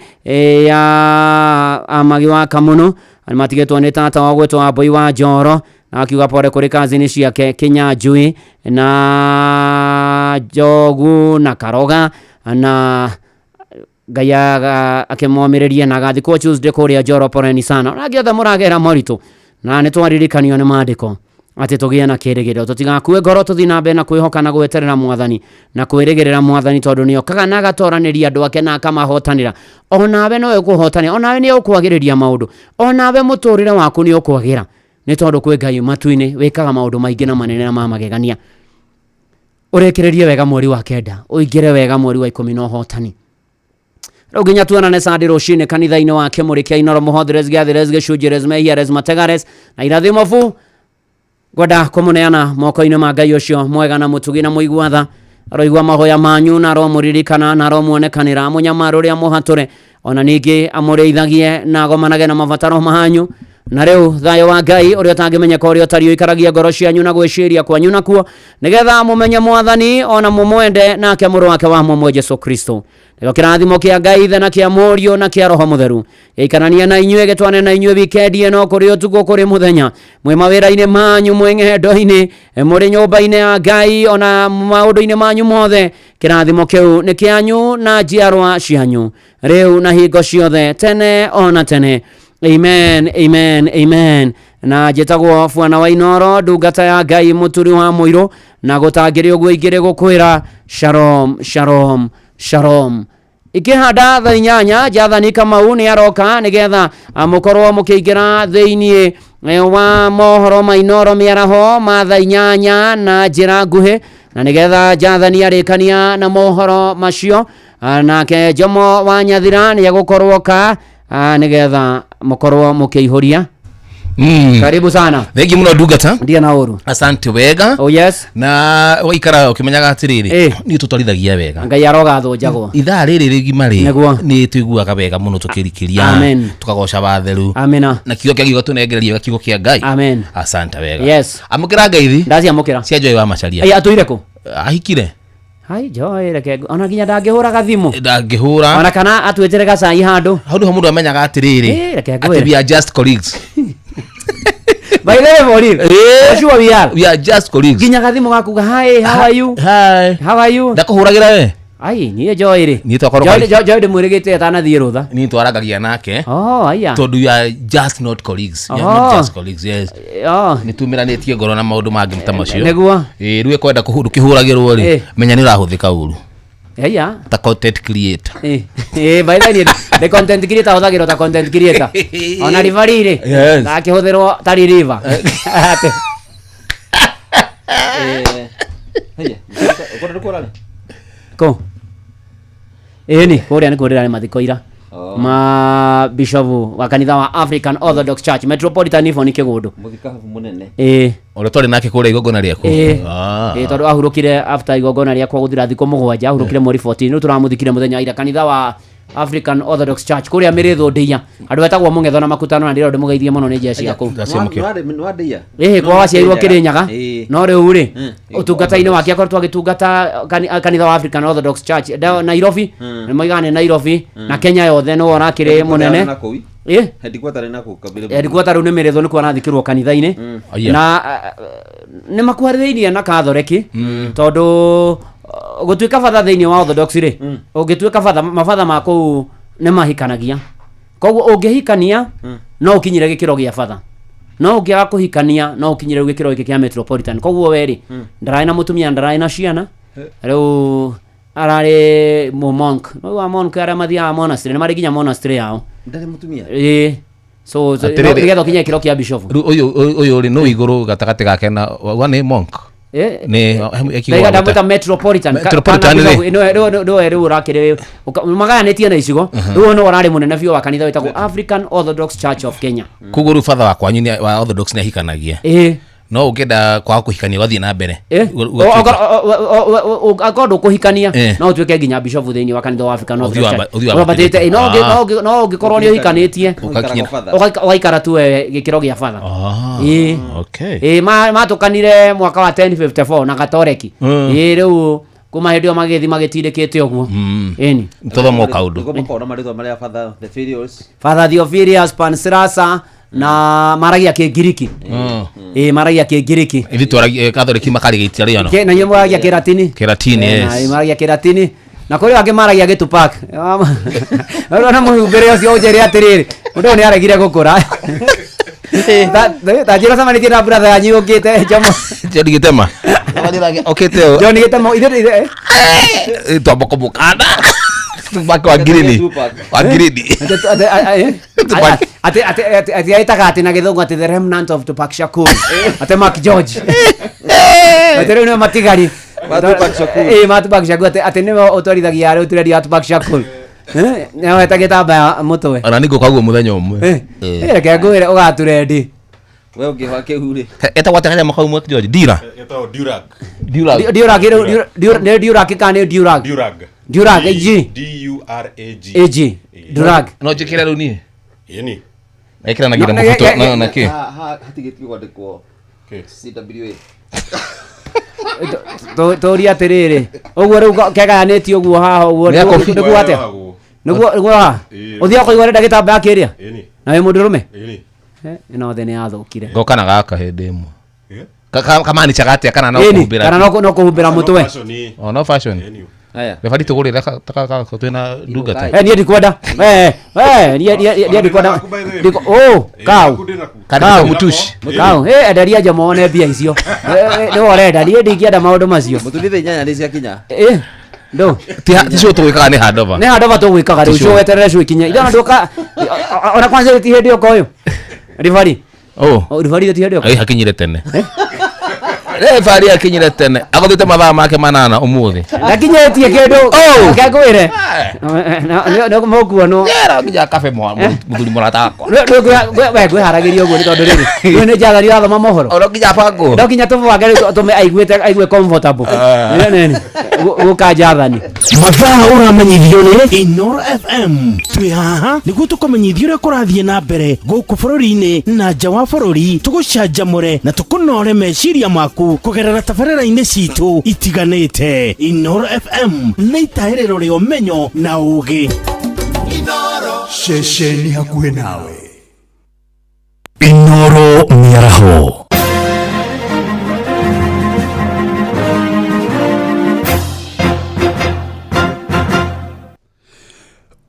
ya Amagi wa Kamunu matigĩtwo nĩ tata wa gwĩtwo Wambui wa Njoro, na akiuga pole kũrĩ kazini ciake Kinyanjui na Njogu na Karoga, na Ngai akĩmomĩrĩrie na agathikwo Tuesday kũrĩa Njoro. Poleni sana ona angĩ othe mũragera moritũ, na nĩ twaririkanio nĩ maandĩko atĩ tũgĩe na kĩrĩgĩrĩro, tũtigakue ngoro, tũthiĩ na mbere na kwĩhoka na gweterera mwathani na kwĩrĩgĩrĩra mwathani, tondũ nĩ okaga na agatoranĩria andũ ake na akamahotanĩra. Onawe no ũkũhotanĩra, onawe nĩ ũkwagĩrĩria maũndũ, onawe mũtũrĩre waku nĩ ũkwagĩra, nĩ tondũ kwĩ Ngai matu-inĩ wĩkaga maũndũ maingĩ na manene na ma magegania. Ũrĩkĩrĩrie wega mweri wa 9, ũingĩre wega mweri wa 10 na ũhotani. Rĩu nginya tuonane Sunday rũcinĩ kanitha-inĩ wa Kĩmũrĩ kĩa Inoro Mũhothires Gĩathires Gĩcunjĩres Mehiares Mategares na irathimo bu. Ngwenda kũmũneana moko-inĩ ma Ngai ũcio mwega na mũtugi na mũigua tha. Aroigua mahoya manyu na aromũririkana na aromuonekanĩra, mũnyamaro ũrĩa mũhatũre. Ona ningĩ amũrĩithagie na agomanage na mabataro manyu. Na rĩu thayũ wa Ngai ũrĩa ũtangĩmenyeka ũrĩa ũtariĩ ũikaragie ngoro cianyu na gwĩciria kwanyu nakuo, nĩgetha mũmenye Mwathani ona mũmwende nake mũrũ wake wa mũmwe Jesu Kristo. Nĩkĩo kĩrathimo kĩa Ngai Ithe na kĩa Mũriũ na kĩa Roho Mũtheru gĩikaranie na inyuĩ, gĩtwane na inyuĩ wikendi ĩno, kũrĩ ũtukũ kũrĩ mũthenya, mwĩ mawĩra-inĩ manyu, mwĩ ng'endo-inĩ, mũrĩ nyũmba-inĩ ya Ngai, ona maũndũ-inĩ manyu mothe. Kĩrathimo kĩu nĩ kĩanyu na njiarwa cianyu, rĩu na hingo ciothe, tene ona tene. Amen, amen, amen. Na njĩtagwo Bwana wa Inoro, ndungata ya Ngai, mũturi wa mũirũ, na gũtangĩrĩ ũguo ingĩrĩ gũkwĩra shalom, shalom, shalom. Ikĩhanda thaa 8 Jathani Kamau nĩ aroka nĩgetha mũkorwo mũkĩingĩra thĩiniĩ wa mohoro ma Inoro mĩaraho ma thaa 8 na njĩra nguhĩ, na nĩgetha Jathani arĩkania na mohoro macio, nake Jomo wa Nyathira nĩ egũkorwo ka nĩgetha mũkorwo mũkĩihũria. Karibu sana. Thengi muno ndungata. Ndia na ũru. Asante wega. Oh yes. Na waikara ũkĩmenyaga atĩrĩrĩ, niĩ tũtwarithagia wega. Ngai arogathũnjagwo. Ithaa rĩrĩ rĩgima rĩ, Nĩguo. nĩ tũiguaga wega mũno tũkĩrikĩria. Amen. Tũkagoca watheru. Amina. Na kiugo kĩa giugo tũnengereria wega kiugo kĩa Ngai. Amen. Asante wega. Yes. Amũkĩra ngeithi. Ndaciamũkĩra. Cia Joy wa Macharia. Ai atũire kũ? Ahikire. Hai Joy, reke ona nginya ndangĩhũra gathimũ. Ndangĩhũra. Ona kana atwĩtĩre gacai handũ. Hau nĩho mũndũ amenyaga atĩrĩrĩ. Reke Atĩ ngwĩre. we are just colleagues. By the way, for real. For sure we are. We are just colleagues. Nginya gathimũ gakuga hi, how are you? Hi. How are you? Ndakũhũragĩra we. Ai, niĩ Joy rĩ. Niĩ twakorwo Joy Joy ndĩmwĩrĩgĩte atanathiĩ rũtha. Niĩ twarangagia nake. Oh, aya. Tondũ we are just not colleagues. We are not Oh. just colleagues, yes. Oh. Nĩ tumĩranĩtie ngoro na maũndũ mangĩ ta macio. Nĩguo. Ĩĩ, rĩu ĩkwenda ndũkĩhũragĩrwo rĩ, menya nĩ ũrahũthĩka ũru. Aya. Ta content creator. Eh, by the way, the content creator hũthagĩrwo ta content creator. Ona rivari rĩ, Yes. akĩhũthĩrwo ta reliever. Atĩ. Kũ? Ĩni, kũrĩa nĩ kũrĩa nĩ mathiko ira. Ma bishop wa kanitha wa African Orthodox Church Metropolitan Ivon Kĩgũndũ. Mũthikabu mũnene. Ĩĩ. Ũrĩa twarĩ nake kũrĩa igongona rĩaku. Ĩĩ. Ah. Ĩĩ, tondũ ahurũkire after igongona rĩakwa gũthira thikũ 7, ahurũkire mweri 14, rĩu tũramũthikire mũthenya wa ira kanitha wa African Orthodox Church kũrĩa Mĩrĩthũ Ndĩia. Andũ etagwo Mũng'etho na Makutano, na ndĩrenda ndĩmũgeithie mũno nĩ njeci ya kũu. Nĩwandeia? Ĩhĩ, kwa waciarirwo Kĩrĩnyaga. Ĩĩ. No rĩu rĩ, ũtungata-inĩ wake akoretwo agĩtungata kanitha wa African Orthodox Church Nairobi, nĩ moigaga nĩ Nairobi na Kenya yothe nĩwe ũrakĩrĩ mũnene. Ĩĩ. Headquarter nĩ nakũu Kabere. Headquarter rĩu nĩ Mĩrĩthũ nĩkuo arathikĩrwo kanitha-inĩ. Aya. Na nĩ makuharĩrĩirie na Kathoreki, tondũ gũtuĩka batha thĩinĩ wa Orthodox rĩ, ũngĩtuĩka batha, mabatha ma kũu nĩ mahikanagia, koguo ũngĩhikania no ũkinyire gĩkĩro gĩa batha, no ũngĩaga kũhikania no ũkinyire rĩu gĩkĩro gĩkĩ kĩa metropolitan. Koguo we rĩ, ndararĩ na mũtumia, ndararĩ na ciana, rĩu ararĩ mũ monk. Rĩu wa monk arĩa mathiaga monastery nĩ marĩ nginya monastery yao. Ndarĩ mũtumia? Ĩĩ. So Atĩrĩrĩ. nĩgetha ũkinye gĩkĩro kĩa bishop. Rĩu ũyũ rĩ, nũ igũrũ gatagatĩ gake na wa nĩ monk. Nĩ Ndaiga ndamwĩta metropolitan. Metropolitan Kana rĩ. bishop, nĩwe rĩu ũrakĩrĩ magayanĩtie na icigo. Rĩu nĩwe ũrarĩ mũnene biũ wa kanitha wĩtagwo African Orthodox Church of Kenya. Koguo rĩu batha wa kwanyu wa Orthodox nĩ ahikanagia. Ĩĩ. No ũngĩenda kwaga kũhikania ũgathiĩ na mbere. Akorwo ndũkũhikania no ũtuĩke nginya bishop thĩinĩ wa kanitha wa African Orthodox Church. Ũthiĩ Wambatĩte, wambatĩte. no ũngĩkorwo nĩ ũhikanĩtie Ũgakinyĩra. ũgaikara tu we gĩkĩro gĩa batha. Ĩĩ. Okay. Ĩĩ, matũkanire mwaka wa 1054 na Gatoreki. Ĩĩ, rĩu kuma hĩndĩ ĩyo magĩthiĩ magĩtindĩkĩte ũguo. Ĩni. Tũthoma o kaũndũ. Nĩguo makoragwo na marĩtwa marĩa Father Theophilus. Father Theophilus Pansirasa na maragia Kĩngiriki. Ĩĩ, maragia Kĩngiriki. Ithuĩ twaragia Katholiki makarĩgĩtia rĩano. Na inyuĩ mwaragia Kĩratini. Kĩratini, Na yes. maragia Kĩratini. Na kũrĩ angĩ maragia Gĩtupac. Ũrona mũhumbĩre ũcio ũnjĩre atĩrĩrĩ, mũndũ ũyũ nĩ aregire gũkũra. Ta njĩra ũcemanĩtie na brother yanyu ũkĩte Jomo. John Gĩtema. Okĩte ũũ. John Gĩtema, ithuĩ Twamba kũmũkanda. Tupac wa ngirini. Wa ngirini. Ati ati ati ati aitaga atĩ na gĩthũngũ atĩ the remnant of Tupac Shakur, atĩ Mark George, atĩ rĩu nĩo matigari Ma Tupac Shakur. Ĩĩ, ma Tupac Shakur, atĩ nĩwe ũtwarithagia rĩu trendi ya Tupac Shakur. Nĩwe weta gĩtambaya mũtwe. Ona nĩ ngũka guo mũthenya ũmwe. Eh, reke ngwĩre ũgaturendi. We ũngĩhwa kĩu rĩ. Etagwo atĩa kanyamũ kau Mark George? Dira. Etagwo Durag. Durag. Durag rĩu nĩ Durag kana nĩ Durag? Durag. Durag, G. D U R A G. AG. Drug. No njĩkĩre rĩu niĩ. Ĩni. Ekĩra na nginya mũbuto na na kĩ. Ha ha hatigĩtie kwandĩkwo CWA. Tũria atĩrĩrĩ ũguo rĩu kegayanĩtie ũguo haha ũguo Nĩ akobi. nĩguo atĩa nĩguo nĩguo haha Ĩĩ. ũthiaga kũigua ũrenda gĩtambaya kĩrĩa Ĩni. na wĩ mũndũrũme Ĩni. Ĩno thĩ nĩ yathũkire. Ngoka na gaka hĩndĩ ĩmwe. Kamanichaga atĩa kana no Ĩni, kũhumbĩra? kana no kũhumbĩra mũtwe. Oh, no fashion. Aya. Rebari tũgũrĩre twĩna ndungata. Eh, niĩ ndikwenda. Eh, eh, niĩ niĩ niĩ ndikwenda. Ndiko oh, kau. Kana Kau. mutushi. Kau. Eh, enderia nja mone mbia icio. Nĩ ũrenda, niĩ ndingĩenda maũndũ macio. Mũturi thaa inyanya nĩ ciakinya. Eh, ndũ. Ti ti cio tũgwĩkaga nĩ handover. Nĩ handova tũgwĩkaga rĩu Ti cio sure. weterere cio ikinye. Ithe ona ndũka ona kwanza ti hĩndĩ ũka ũyũ. Ribari. Oh. Ribari ti hĩndĩ ũka. Ai hakinyire tene. Rebari akinyire tene. Agũthĩte mathaa make manana ũmũthĩ. Ndakinyĩtie kĩndũ. Oh. Reke ngwĩre. Nĩ mũkuonwo. Yera nginya kabe mũthuri mũrata wakwa. We ngwĩharagĩria ũguo nĩ tondũ rĩrĩ rĩu nĩ njathani ũrathoma mohoro no nginya bangwo no nginya tũbwange rĩu tũme aiguĩte aigue comfortable Nĩ- nĩ- nĩ. Gũka njathani. Mathaa ũramenyithio nĩ Inoro FM. Twĩ haha nĩguo tũkũmenyithia ũrĩa kũrathiĩ na mbere gũkũ bũrũri-inĩ na nja wa bũrũri, tũgũcanjamũre na tũkũnore meciria maku kũgerera tabarĩra-inĩ citũ itiganĩte. Inoro FM nĩ itahĩrĩro rĩa ũmenyo na ũgĩ. Ceceni hakuhĩ nawe. Inoro mĩaraho.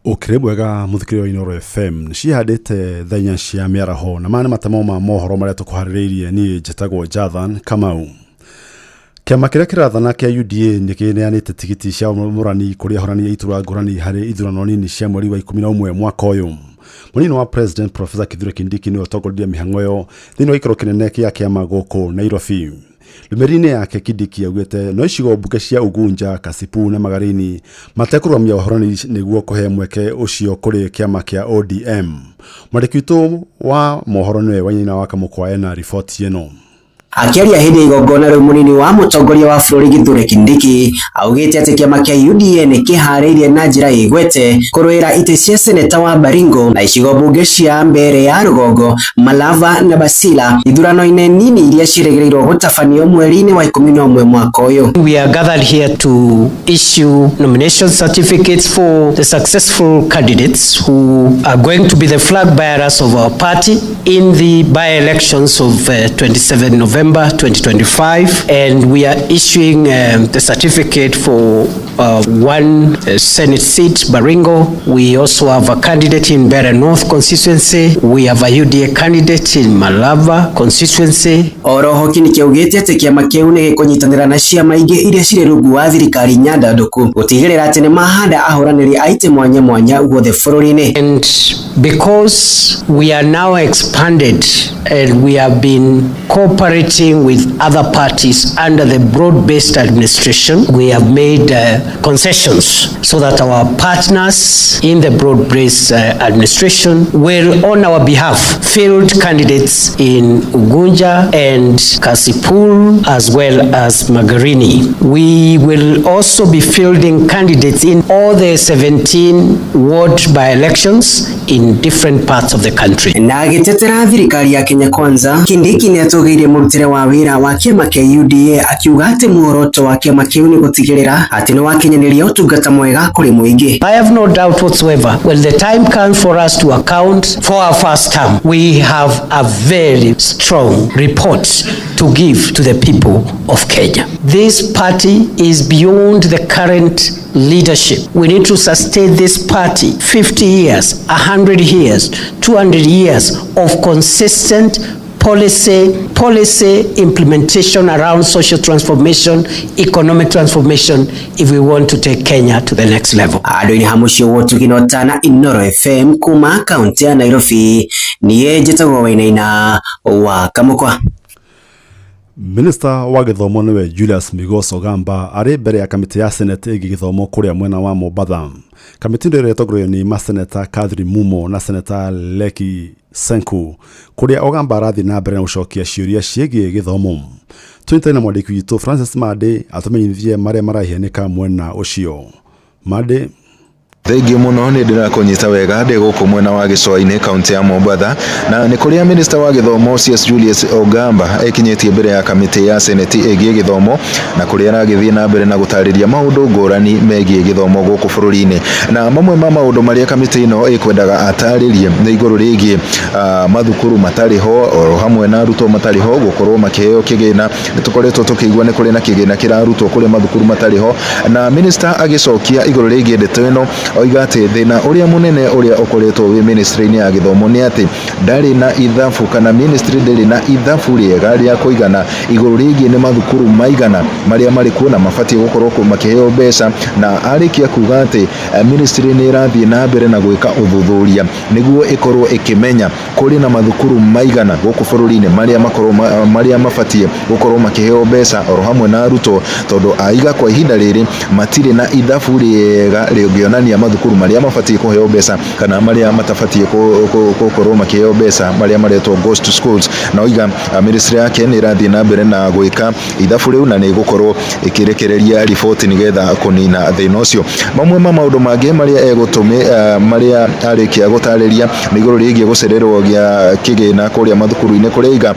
Ũkĩrĩ mwega mũthikĩrĩria wa Inooro FM nĩcihandĩte thaa inya cia mĩaraho na maya nĩ matemo ma mohoro marĩa tũkũharĩrĩirie. Niĩ njĩtagwo Jathan Kamau. Kĩama kĩrĩa kĩrathana kĩa UDA nĩ kĩneanĩte tigiti cia mũrani kũrĩ ahorani a itura ngũrani harĩ ithurano nini cia mweri wa 11 mwaka ũyũ. Mũnini wa President Professor Kithure Kindiki nĩwe ũtongoririe mĩhang'o ĩyo thĩinĩ wa gĩikaro kĩnene kĩa kĩama gũkũ Nairobi. Ndũmĩrĩri-inĩ yake Kindiki augĩte no icigo mbunge cia Ugunja, Kasipul na Magarini matekũrũgamia ũhorani nĩguo kũhe mweke ũcio kũrĩ kĩama kĩa ODM. Mwandĩki witũ wa mohoro nĩwe Wainaina wa Kamũkwa ena riboti ĩno. Akĩaria hĩndĩ ya igongona rĩu mũnini wa mũtongoria wa bũrũri Kithure Kindiki augĩte atĩ kĩama kĩa UDA nĩ kĩharĩirie na njĩra ĩgwete kũrũĩra itĩ cia seneta wa Baringo na icigo mbunge cia Mbeere ya Rũgongo, Malava na Basila ithurano-inĩ nini iria ciĩrĩgĩrĩirwo gũtabanio mweri-inĩ wa 11 mwaka ũyũ. We are gathered here to issue nomination certificates for the successful candidates who are going to be the flag bearers of our party in the by-elections of 27 November 2025, and we are issuing the certificate for one Senate seat, Baringo. We also have a candidate in Mbeere North constituency. We have a UDA candidate in Malava constituency. Oroho Kindiki augĩte atĩ kĩama kĩu nĩ gĩkũnyitanĩra na ciama ingĩ iria cirĩ rungu wa thirikari nyandandũku gũtigĩrĩra atĩ nĩ mahanda ahũranĩri a itĩ mwanya mwanya guothe bũrũri-inĩ. And because we are now expanded and we have been cooperating with other parties under the broad-based administration, we have made concessions so that our partners in the broad-based administration will, on our behalf, field candidates in Ugunja and Kasipul as well as Magarini. We will also be fielding candidates in all the 17 ward by-elections in different parts of the country. Na agĩtetera thirikari ya Kenya Kwanza, Kindiki nĩ atũgĩirie mũrutĩre wa wĩra wa kĩama kĩa UDA akiuga atĩ muoroto wa kĩama kĩu nĩ gũtigĩrĩra atĩ nĩ wakinyanĩria ũtungata mwega kũrĩ mũingĩ. I have no doubt whatsoever, when the time comes for us to account for our first term, we have a very strong report to give to the people of Kenya. This party is beyond the current leadership. We need to sustain this party 50 years, 100 years, 200 years of consistent policy implementation around social transformation, economic transformation, if we want to take Kenya to the next level. Andũ-inĩ ha mũciĩ wa ũtugi na ũtana Inooro FM kuma kaunti ya Nairobi, niĩ njĩtagwo Wainaina wa Kamũkwa. Minista wa gĩthomo nĩwe Julius Migos Ogamba arĩ mbere ya kamĩtĩ ya Senate ĩgiĩ gĩthomo kũrĩa mwena wa Mombatha. Kamĩtĩ ĩno ĩrĩa ĩtongoretio nĩ maseneta Catherine Mumo na seneta Leki Senku, kũrĩa Ogamba arathiĩ na mbere na gũcokia ciũria ciĩgiĩ gĩthomo. Tũnyitanĩre na mwandĩki witũ Francis Mande atũmenyithie marĩa marahianĩka mwena ũcio. Mande. Thengiũ mũno, nĩ ndĩrakũnyita wega. Ndĩ gũkũ mwena wa Gĩcũa-inĩ, kaunti ya Mombatha, na nĩ kũrĩa minista wa gĩthomo CS Julius Ogamba ekinyĩtie mbere ya kamĩtĩ ya seneti ĩgiĩ gĩthomo, na kũrĩa aragĩthiĩ na mbere na gũtarĩria maũndũ ngũrani megiĩ gĩthomo gũkũ bũrũri-inĩ. Na mamwe ma maũndũ marĩa kamĩtĩ ĩno ĩkwendaga atarĩrie nĩ igũrũ rĩgiĩ mathukuru matarĩ ho oro hamwe na arutwo matarĩ ho gũkorwo makĩheo kĩgĩna. Nĩ tũkoretwo tũkĩigua nĩ kũrĩ na kĩgĩna kĩrarutwo kũrĩ mathukuru matarĩ ho, na minista agĩcokia igũrũ rĩgiĩ ndeto ĩno oiga atĩ thĩna ũrĩa mũnene ũrĩa ũkoretwo wĩ ministry-inĩ ya gĩthomo nĩ atĩ ndarĩ na ithabu, kana ministry ndĩrĩ na ithabu rĩega rĩa kũigana igũrũ rĩgiĩ nĩ mathukuru maigana marĩa marĩ kuo na mabatiĩ gũkorwo makĩheo mbeca. Na arĩkia kuga atĩ ministry nĩ ĩrathiĩ na mbere na gwĩka ũthuthuria nĩguo ĩkorwo ĩkĩmenya kũrĩ na mathukuru maigana gũkũ bũrũri-inĩ marĩa makorwo marĩa mabatiĩ gũkorwo makĩheo mbeca oro hamwe na arutwo, tondũ aiga kwa ihinda rĩrĩ matirĩ na ithabu rĩega rĩngĩonania mathukuru marĩa mabatiĩ kũheo mbeca kana marĩa matabatiĩ gũkorwo makĩheo mbeca, marĩa maretwo ghost schools. Na oiga ministry yake nĩ ĩrathiĩ na mbere na gwĩka ithabu rĩu na nĩ ĩgũkorwo ĩkĩrekereria riboti nĩgetha kũnina thĩna ũcio. Mamwe ma maũndũ mangĩ marĩa egũtũmĩ marĩa arĩkia gũtarĩria nĩ igũrũ rĩgiĩ gũcererwo gĩa kĩgĩna kũrĩa mathukuru-inĩ, kũrĩa iga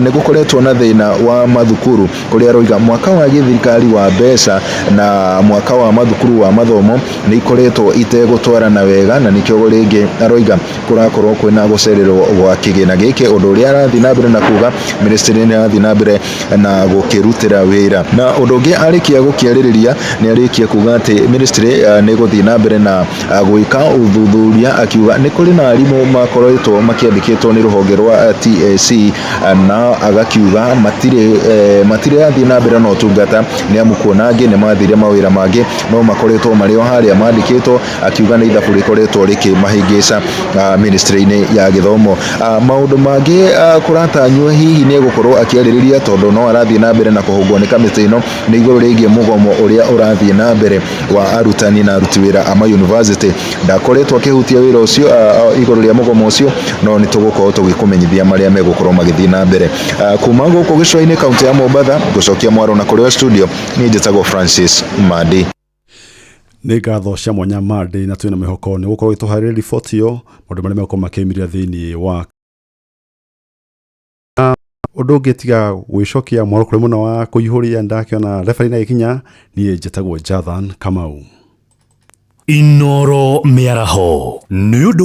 nĩ gũkoretwo na thĩna wa mathukuru, kũrĩa aroiga mwaka wa gĩthirikari wa mbeca na mwaka wa mathukuru wa mathomo nĩ ikoretwo itegũtwarana wega, na nĩkĩo rĩngĩ aroiga kũrakorwo kwĩna gũcererwo gwa kĩgĩna gĩkĩ, ũndũ ũrĩa arathiĩ na mbere na kuga ministry nĩ ĩrathiĩ na mbere na gũkĩrutĩra wĩra. Na ũndũ ũngĩ arĩkia gũkĩarĩrĩria nĩ arĩkia kuga atĩ ministry nĩ ĩgũthiĩ na mbere na gwĩka ũthuthuria, akiuga nĩ kũrĩ na arimũ makoretwo makĩandĩkĩtwo nĩ rũhonge rwa TSC, na agakiuga matirĩ athiĩ na mbere na ũtungata nĩ amu kuona angĩ nĩ mathire mawĩra mangĩ no makoretwo marĩ o harĩa mandĩkĩtwo, akiuga nĩ ithabu rĩkoretwo rĩkĩmahĩngĩca ministry-inĩ ya gĩthomo. Maũndũ mangĩ kũratanywo hihi nĩ egũkorwo akĩarĩrĩria, tondũ no arathiĩ na mbere na kũhũngwo nĩ kamĩtĩ ĩno, nĩ igũrũ rĩgiĩ mũgomo ũrĩa ũrathiĩ na mbere wa arutani na aruti wĩra a mayunivasĩtĩ. Ndakoretwo akĩhutia wĩra ũcio, igũrũ rĩa mũgomo ũcio, no nĩ tũgũkorwo tũgĩkũmenyithia marĩa megũkorwo magĩthiĩ na mbere. Kuma gũkũ Gĩcũa-inĩ, kaunti ya Mombatha, ngũcokia mwaro na kũrĩ o studio. Niĩ njĩtagwo Francis Mandi. Nĩ ngatho cia mwanya Mandĩ, na twĩna mĩhoko nĩ gũkorwo ĩtũharĩrĩria riboti ĩyo, maũndũ marĩa megũkorwo makĩyumĩria thĩinĩ wa ũndũ ũngĩ tiga gwĩcokia mwaro kũrĩ mũno wa kũihũria. Ndakĩona referee na gĩkinya. Niĩ njĩtagwo Jathan Kamau. Inoro mĩaraho nĩ ũndũ.